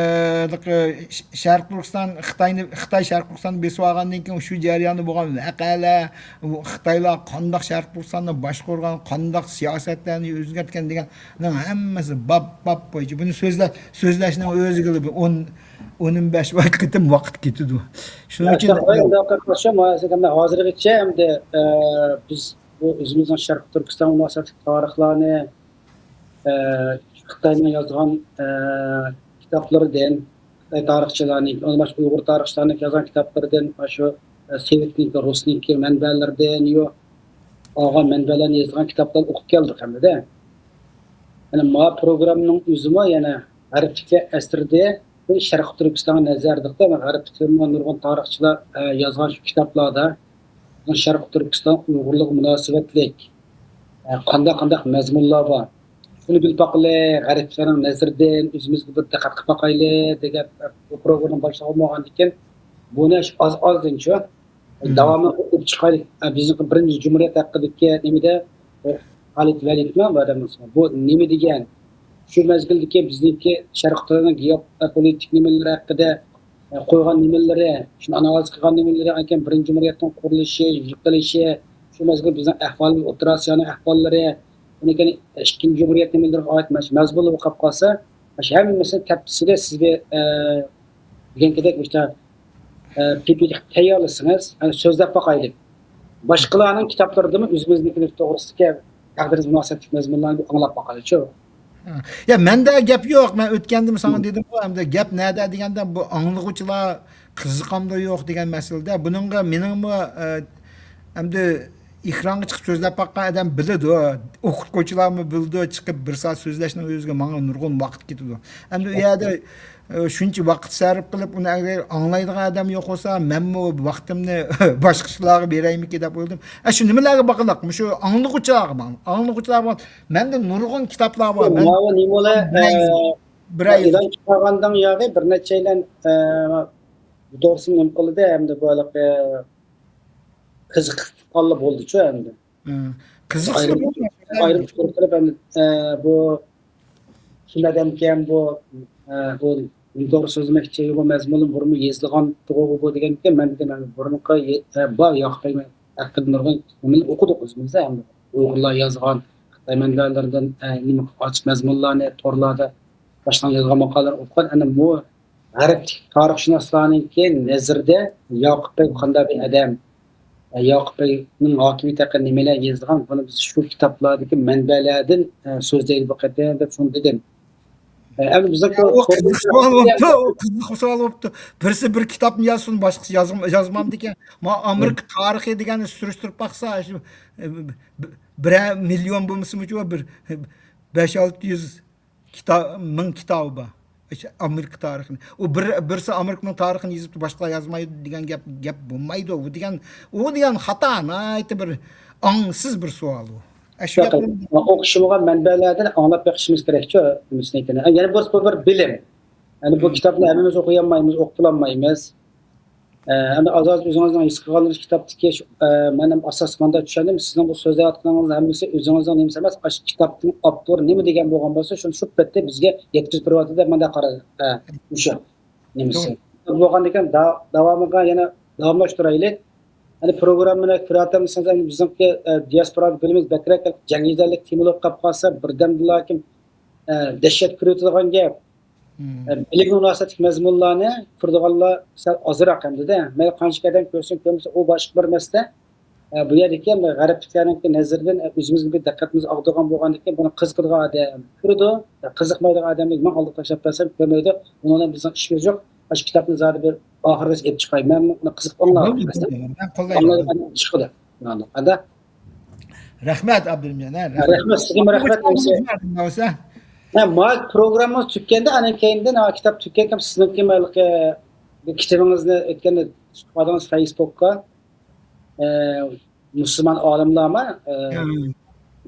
ش-، شەرقىي تۈركىستان خىتاينى، خىتاي شەرقىي تۈركىستاننى بېسىۋالغاندىن كېيىن شۇ جەرياندا بولغان ۋەقەلەر، ئۇ خىتايلار قانداق شەرقىي تۈركىستاننى باشقۇرغان، قانداق سىياسەتلەرنى ئۆزگەرتكەن دېگەن، بۇنىڭ ھەممىسى باب، باب بويىچە. بۇنى سۆزلە-، سۆزلەشنىڭ ئۆزىگىلا بىر ئون، ئون بەش قېتىم ۋاقىت كېتىدۇ. شۇنىڭ ئۈچۈن ھازىرغىچە ئەمدى، ئە، بىز بۇ ئۆزىمىزنىڭ شەرقىي تۈركىستان مۇناسىۋەتلىك تارىخلارنى، ئە، خىتاينىڭ يازغان، ئە، كىتابلىرىدىن، خىتاي تارىخچىلارنىڭ، ئۇندىن باشقا ئۇيغۇر تارىخچىلارنىڭ يازغان كىتابلىرىدىن، شۇ، ئە، سوۋېتنىڭكى، رۇسنىڭكى مەنبەلىرىدىن، يو، ئالغان مەنبەلەرنى يازغان كىتابلارنى ئوقۇپ كەلدۇق ھەممىدە. يەنى ما پروگراممىنىڭ ئۆزىمۇ يەنە غەربلىكلەر ئەسىرىدە شەرقىي تۈركىستانغا نەزەردىقتا، غەربلىكلەرمۇ نۇرغۇن تارىخچىلار، ئە، يازغان شۇ كىتابلاردا شەرقىي تۈركىستان ئۇيغۇرلىرىغا مۇناسىۋەتلىك، ئە، قانداق، قانداق مەزمۇنلار بار؟ شۇنى بىلىپ باقىلى، غەربلىكلەرنىڭ نەزىرىدىن ئۆزىمىزگە بىر دىققەت قىلىپ باقايلى دېگەن، ئە، بۇ پروگرامما باشلىغان بولغاندىكىن، بۇنى ئاز-ئازدىنچۇ داۋاملىق ئوقۇپ چىقايلى. ئە، بىزنىڭ بىرىنچى جۇمھۇرىيەت ھەققىدىكى نېمىدە، ئە، خالىد ۋەلىدمۇ بۇ ئادەم بولسا، بۇ نېمە دېگەن؟ شۇ مەزگىلدىكى بىزنىڭكى شەرقىي ئىقتىدارنىڭ گېئوپولىتىك نېمىلىرى ھەققىدە، ئە، قويغان نېمىلىرى، شۇنى ئانالىز قىلغان نېمىلىرى، ئاندىن كېيىن بىرىنچى جۇمھۇرىيەتنىڭ قۇرۇلۇشى، يىقىلىشى، شۇ مەزگىل بىزنىڭ ئەھۋالىمىز، ئوتتۇرا ئاسىيانىڭ ئەھۋاللىرى، ئاندىن كېيىن ئىككىنچى جۇمھۇرىيەت نېمىلىرىگە ئائىت مەز-، مەزمۇنلار بولۇپ قالسا، مانا شۇ ھەممىسىنى تەپسىلىي سىزگە، ئە، دېگەنكىدەك مۇشۇنداق، ئە، پىدىئېف تەييارلىسىڭىز، ئەنە سۆزلەپ باقايلى. باشقىلارنىڭ كىتابلىرىدىمۇ ئۆزىمىزنىڭكى توغرىسىدىكى تەقدىرىمىز مۇناسىۋەتلىك مەزمۇنلارنى بىر ئاڭلاپ باقايلىچۇ. ھە. يا، مەندە گەپ يوق. مەن ئۆتكەندىمۇ ساڭا دېدىمغۇ، ئەمدى گەپ نەدە دېگەندە، بۇ ئاڭلىغۇچىلار قىزىقامدۇ يوق دېگەن مەسىلىدە. بۇنىڭغا مېنىڭمۇ، ئە، ئەمدى ئېكرانغا چىقىپ سۆزلەپ باققان ئادەم بىلىدۇ. ئوقۇتقۇچىلارمۇ بىلىدۇ. چىقىپ بىر سائەت سۆزلەشنىڭ ئۆزىگە ماڭا نۇرغۇن ۋاقىت كېتىدۇ. ئەمدى ئۇ يەردە، ئە، شۇنچە ۋاقىت سەرپ قىلىپ، ئۇنى ئەگەر ئاڭلايدىغان ئادەم يوق بولسا، مەنمۇ ۋاقتىمنى باشقا ئىشلارغا بېرەيمىكىن دەپ ئويلىدىم. ئە، شۇ نېمىلەرگە باغلىق؟ مۇشۇ ئاڭلىغۇچىلارغا باغلىق. ئاڭلىغۇچىلارغا باغلىق. مەندە نۇرغۇن كىتابلار بار. مەن ماۋۇ نېمىلە، بىرەر يۈز، ئە، بىرەر يۈز ئېلان چىقارغاندىن ياغى بىر نەچچەيلەن، ئە، بۇ توغرىسىنى نېمە قىلدى، ھەمدە بۇ ھېلىقى قىزىقىپ قاللا بولدىچۇ ئەمدى. ھە. قىزىقسا ئايرىم، بولدى. ئايرىم پىكىر قىلىپ ئەمدى، ئە، بۇ كىم ئادەمكەن بۇ، ئە، بۇ نېمە توغرا سۆزلىمەكچى، بۇ مەزمۇنى بۇرۇنمۇ يېزىلغان توغرا بۇ دېگەنكەن، مەن دېدىم، ئەمدى بۇرۇنقى يە-، ئە، بار ياقۇپ ھەققىدە نۇرغۇن ئۇنى ئوقۇدۇق ئۆزىمىزدە، ئەمدى ئۇيغۇرلار يازغان خىتاي مەنبەلىرىدىن، ئە، نېمە ئاچىق مەزمۇنلارنى تورلاردا باشقىلار يازغان ماقالىلەرنى ئوقۇغان، ئەنە بۇ غەربتىكى تارىخشۇناسلارنىڭكى نەزىرىدە ياقۇپ بەگ قانداق بىر ئادەم، ياقۇپ بەگنىڭ ھاكىمىيىتى ھەققىدە نېمىلەر يېزىلغان، بۇنى بىز شۇ كىتابلاردىكى مەنبەلەردىن، ئە، سۆزلەيلى بۇ قېتىم دەپ شۇنى دېدىم. ئە، ئەمدى بىزنىڭ يا، ئۇ قىزىق سوئال بوپتۇ، ئۇ قىزىق سوئال بوپتۇ. بىرسى بىر كىتابنى يازسۇن، باشقىسى يازم-، يازمامدىكەن. ما ئامېرىكا تارىخى دېگەننى سۈرۈشتۈرۈپ باقسا، شۇ، ئە، ب-، بىرەر مىليون بولمىسىمۇ، شۇ بىر بەش ئالتە يۈز كىتا-، مىڭ كىتابى بار. ئاشۇ ئامېرىكا تارىخىنى. ئۇ بىر، بىرسى ئامېرىكىنىڭ تارىخىنى يېزىپتۇ، باشقىلار يازمايدۇ دېگەن گەپ، گەپ بولمايدۇ. ئۇ دېگەن، ئۇ دېگەن خاتا، ناھايىتى بىر ئاڭسىز بىر سوئال ئۇ. ئاشۇ ياق، گەپنى ئوقۇشمىغان مەنبەلەردىن ئاڭلاپ بېقىشىمىز كېرەكچۇ، نېمىسىنى ئېيتىمەن. يەنە بولسا بۇ بىر بىلىم. يەنى بۇ كىتابنى ھەممىمىز ئوقۇيالمايمىز، ئوقۇپ بولالمايمىز. ئە، ئەمدى ئاز-ئاز ئۆزىڭىزنىڭ ھېس قىلغانلىرىڭىز كىتابتىكى، ئە، مەن ھەم ئاساسلىق مۇنداق چۈشەندىم، سىزنىڭ بۇ سۆزلەۋاتقىنىڭىز ھەممىسى ئۆزىڭىزنىڭ نېمىسى ئەمەس، ئاشۇ كىتابنىڭ ئاپتورى نېمە دېگەن بولغان بولسا، شۇنى شۇ پېتى بىزگە يەتكۈزۈپ بېرىۋاتىدۇ دەپ مەندە قارا-، ئە، مۇشۇ نېمىسى. توغرا. بولغاندىكىن دا-، داۋامىغا يەنە داۋاملاشتۇرايلى. يەنى پروگراممىنى كۆرۈۋاتامسىز، بىزنىڭكى، ئە، دىياسپورا بۆلۈمىمىز بەكرەك جەڭگىدەرلىك تېما بولۇپ قالىپ قالسا، بىردەمدىلا كىم، ئە، دەھشەت كۆرۈۋېتىدىغان گەپ. ئە، بىلىمگە مۇناسىۋەتلىك مەزمۇنلارنى كۆرىدىغانلار سەل ئازراق ئەمدىدە. مەيلى قانچىكى ئادەم كۆرسۇن، كۆرمىسە، ئۇ باشقا بىر مەسىلە. ئە، بۇ يەردىكى ئەمدى غەربلىكلەرنىڭكى نەزىرىدىن، ئە، ئۆزىمىزگە بىر دىققىتىمىز ئاغدۇرغان بولغاندىكىن، بۇنى قىزىقىدىغان ئادەم كۆرىدۇ، ئە، قىزىقمايدىغان ئادەمنى مەن ئالدىغا تاشلاپ بەرسەم كۆرمەيدۇ. ئۇنىڭ بىلەن بىزنىڭ ئىشىمىز يوق. ئاشۇ كىتابنى زادى بىر ئاخىرغىچە ئېلىپ چىقاي. مەن بۇنى قىزىقىپ ئاڭلاۋاتىمەن. بولدى، بولدى. مەن قوللايمەن. ئاڭلايدىغان ئىش قىلدى. ئانداق. رەھمەت، ئابدۇرېھىم جان، ھە، رەھمەت. رەھمەت سىزگە، رەھمەت. ھە، ما پروگراممىمىز تۈگىگەندە، ئاندىن كېيىندىن، ھە، كىتاب تۈگىگەن، سىزنىڭكى ھېلىقى بۇ كىتابىڭىزنى ئۆتكەندە سۇقۇپ قالدىڭىز فەيسبۇكقا، ئە، مۇسۇلمان ئالىملارما، ئە، ھە.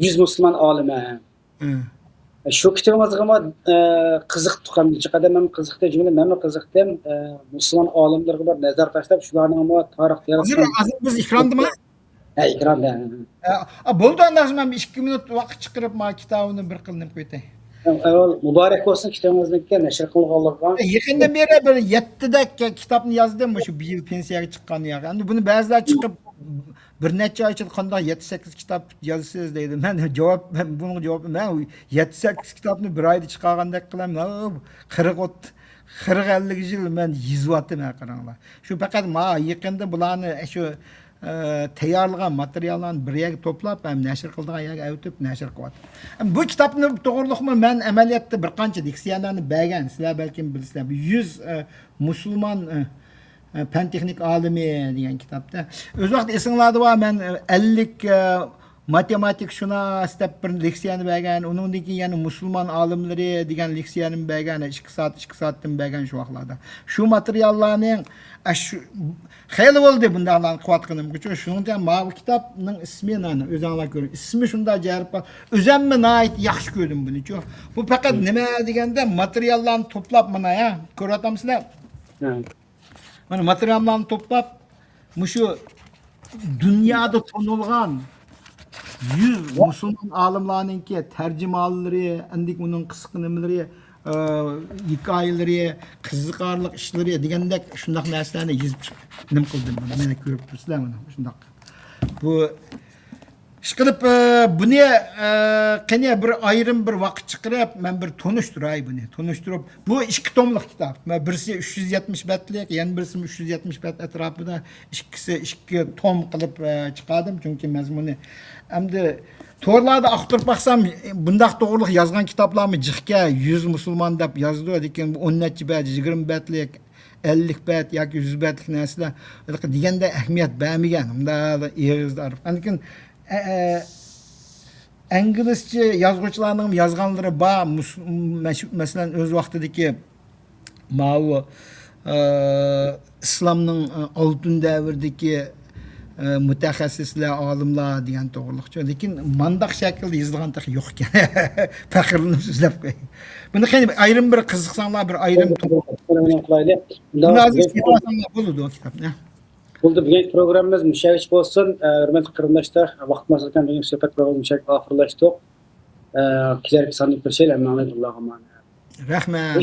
يۈز مۇسۇلمان ئالىمى. ھە. شۇ كىتابىڭىزغىمۇ، ئە، قىزىقتۇق، ھەم نەچچە قەدەم ھەم قىزىقتى، جۈملە مەنمۇ قىزىقتىم. ئە، مۇسۇلمان ئالىملىرىغا بىر نەزەر تاشلاپ، شۇلارنىڭمۇ تارىخ، تارىخ، ھازىر، ھازىر بىز ئېكراندىمۇ؟ ھە، ئېكراندا. ھە، ئا، بولدى، ئانداق مەن ئىككى مىنۇت ۋاقىت چىقىرىپ، ما كىتابىنى بىر قىلىنىپ قوياي. ئەۋۋەل مۇبارەك بولسۇن كىتابىڭىزنىڭكى نەشر قىلىنغانلىقىغا. يېقىندىن بېرى بىر يەتتىدەك كىتابنى يازدىم، مۇشۇ بۇ يىل پېنسىيەگە چىققان ياقى. ئەمدى بۇنى بەزىلەر چىقىپ، بىر نەچچە ئاي ئىچىدە قانداق يەتتە، سەككىز كىتاب يازىسىز دەيدۇ. مەن جاۋاب، مەن بۇنىڭغا جاۋاب، مەن يەتتە، سەككىز كىتابنى بىر ئايدا چىقارغاندەك قىلىمەن. ھە، قىرىق ئوت-، قىرىق، ئەللىك يىل مەن يېزىۋاتىمەن، قاراڭلار. شۇ پەقەت ما يېقىندا بۇلارنى شۇ، ئە، تەييارلىغان ماتېرىياللارنى بىر يەرگە توپلاپ، ھەم نەشر قىلىدىغان يەرگە ئەۋېتىپ نەشر قىلىۋاتىمەن. بۇ كىتابنى توغرۇلۇقمۇ مەن ئەمەلىيەتتە بىر قانچە لېكسىيەلەرنى بەرگەن، سىلەر بەلكىم بىلىسىلەر. بۇ يۈز، ئە، مۇسۇلمان، ئە، ئە، پەن تېخنىك ئالىمى دېگەن كىتابتا. ئۆز ۋاقتىدا ئېسىڭلاردا بار، مەن، ئە، ئەللىك، ئە، ماتېماتىكشۇناس دەپ بىر لېكسىيەنى بەرگەن، ئۇنىڭدىن كېيىن يەنە مۇسۇلمان ئالىملىرى دېگەن لېكسىيەنىمۇ بەرگەن، ئىككى سائەت، ئىككى سائەتتىن بەرگەن شۇ ۋاقىتلاردا. شۇ ماتېرىياللارنىڭ، ئە، شۇ، خېلى بولدى بۇنداقلارنى قىلىۋاتقىنىمغىچۇ. شۇنىڭ ئۈچۈن ماۋۇ كىتابنىڭ ئىسمى، مانا، ئۆزۈڭلار كۆرۈڭ، ئىسمى شۇنداق جەلپ قىل-، ئۆزۈممۇ ناھايىتى ياخشى كۆردۈم بۇنىچۇ. بۇ پەقەت نېمە دېگەندە، ماتېرىياللارنى توپلاپ، مانا، يا، كۆرۈۋاتامسىلەر؟ مانا ماتېرىياللارنى توپلاپ، مۇشۇ دۇنيادا تونۇلغان يۈز مۇسۇلمان ئالىملارنىڭكى تەرجىمىھاللىرى، ئەندىكى ئۇنىڭ قىسقا نېمىلىرى، ئە، ھېكايىلىرى، قىزىقارلىق ئىشلىرى دېگەندەك شۇنداق نەرسىلەرنى يېزىپ چىق-، نېمە قىلدىم. مانا، مانا كۆرۈپ تۇرىسىلەر مانا شۇنداق. بۇ ئىشقىلىپ، ئە، بۇنى، ئە، قېنى بىر ئايرىم بىر ۋاقىت چىقىرىپ، مەن بىر تونۇشتۇراي بۇنى. تونۇشتۇرۇپ، بۇ ئىككى توملۇق كىتاب. مەن بىرسى ئۈچ يۈز يەتمىش بەتلىك، يەنە بىرسىمۇ ئۈچ يۈز يەتمىش بەت ئەتراپىدا، ئىككىسى ئىككى توم قىلىپ، ئە، چىقاردىم. چۈنكى مەزمۇنى ئەمدى تورلاردا ئاختۇرۇپ باقسام، بۇنداق توغرىلىق يازغان كىتابلارمۇ جىقكەن، يۈز مۇسۇلمان دەپ يازىدۇ. لېكىن بۇ ئون نەچچە بەت، يىگىرمە بەتلىك، ئەللىك بەت ياكى يۈز بەتلىك نەرسىلەر ھېلىقى دېگەندە ئەھمىيەت بەرمىگەن. مۇنداق ئېغىزدا ئارىپ. لېكىن، ئە، ئە، ئىنگلىزچە يازغۇچىلارنىڭ يازغانلىرى بار. مۇس-، مەش-، مەسىلەن، ئۆز ۋاقتىدىكى ماۋۇ، ئە، ئىسلامنىڭ، ئە، ئالتۇن دەۋرىدىكى، ئە، مۇتەخەسسىسلەر، ئالىملار دېگەن توغرىلىقچۇ. لېكىن مانداق شەكىلدە يېزىلغان تېخى يوق ئىكەن. پەخىرلىنىپ سۆزلەپ قوياي. بۇنى قېنى ئايرىم بىر قىزىقساڭلار، بىر ئايرىم توم. بۇنى ھازىر سېتىۋالساڭلار بولىدۇ كىتابنى. بولدى، بۈگۈنكى پروگراممىمىز مۇشۇ يەرگىچە بولسۇن. ئە، ھۆرمەتلىك قېرىنداشلار، ۋاقىت مۇناسىۋەت بىلەن بۈگۈنكى سۆھبەت پروگراممىمىز مۇشۇ يەرگە ئاخىرلاشتۇق. ئە، كېلەركى ساندا كۆرۈشەيلى، ئەممىڭلارنى ئاللاغا ئامانەت. رەھمەت.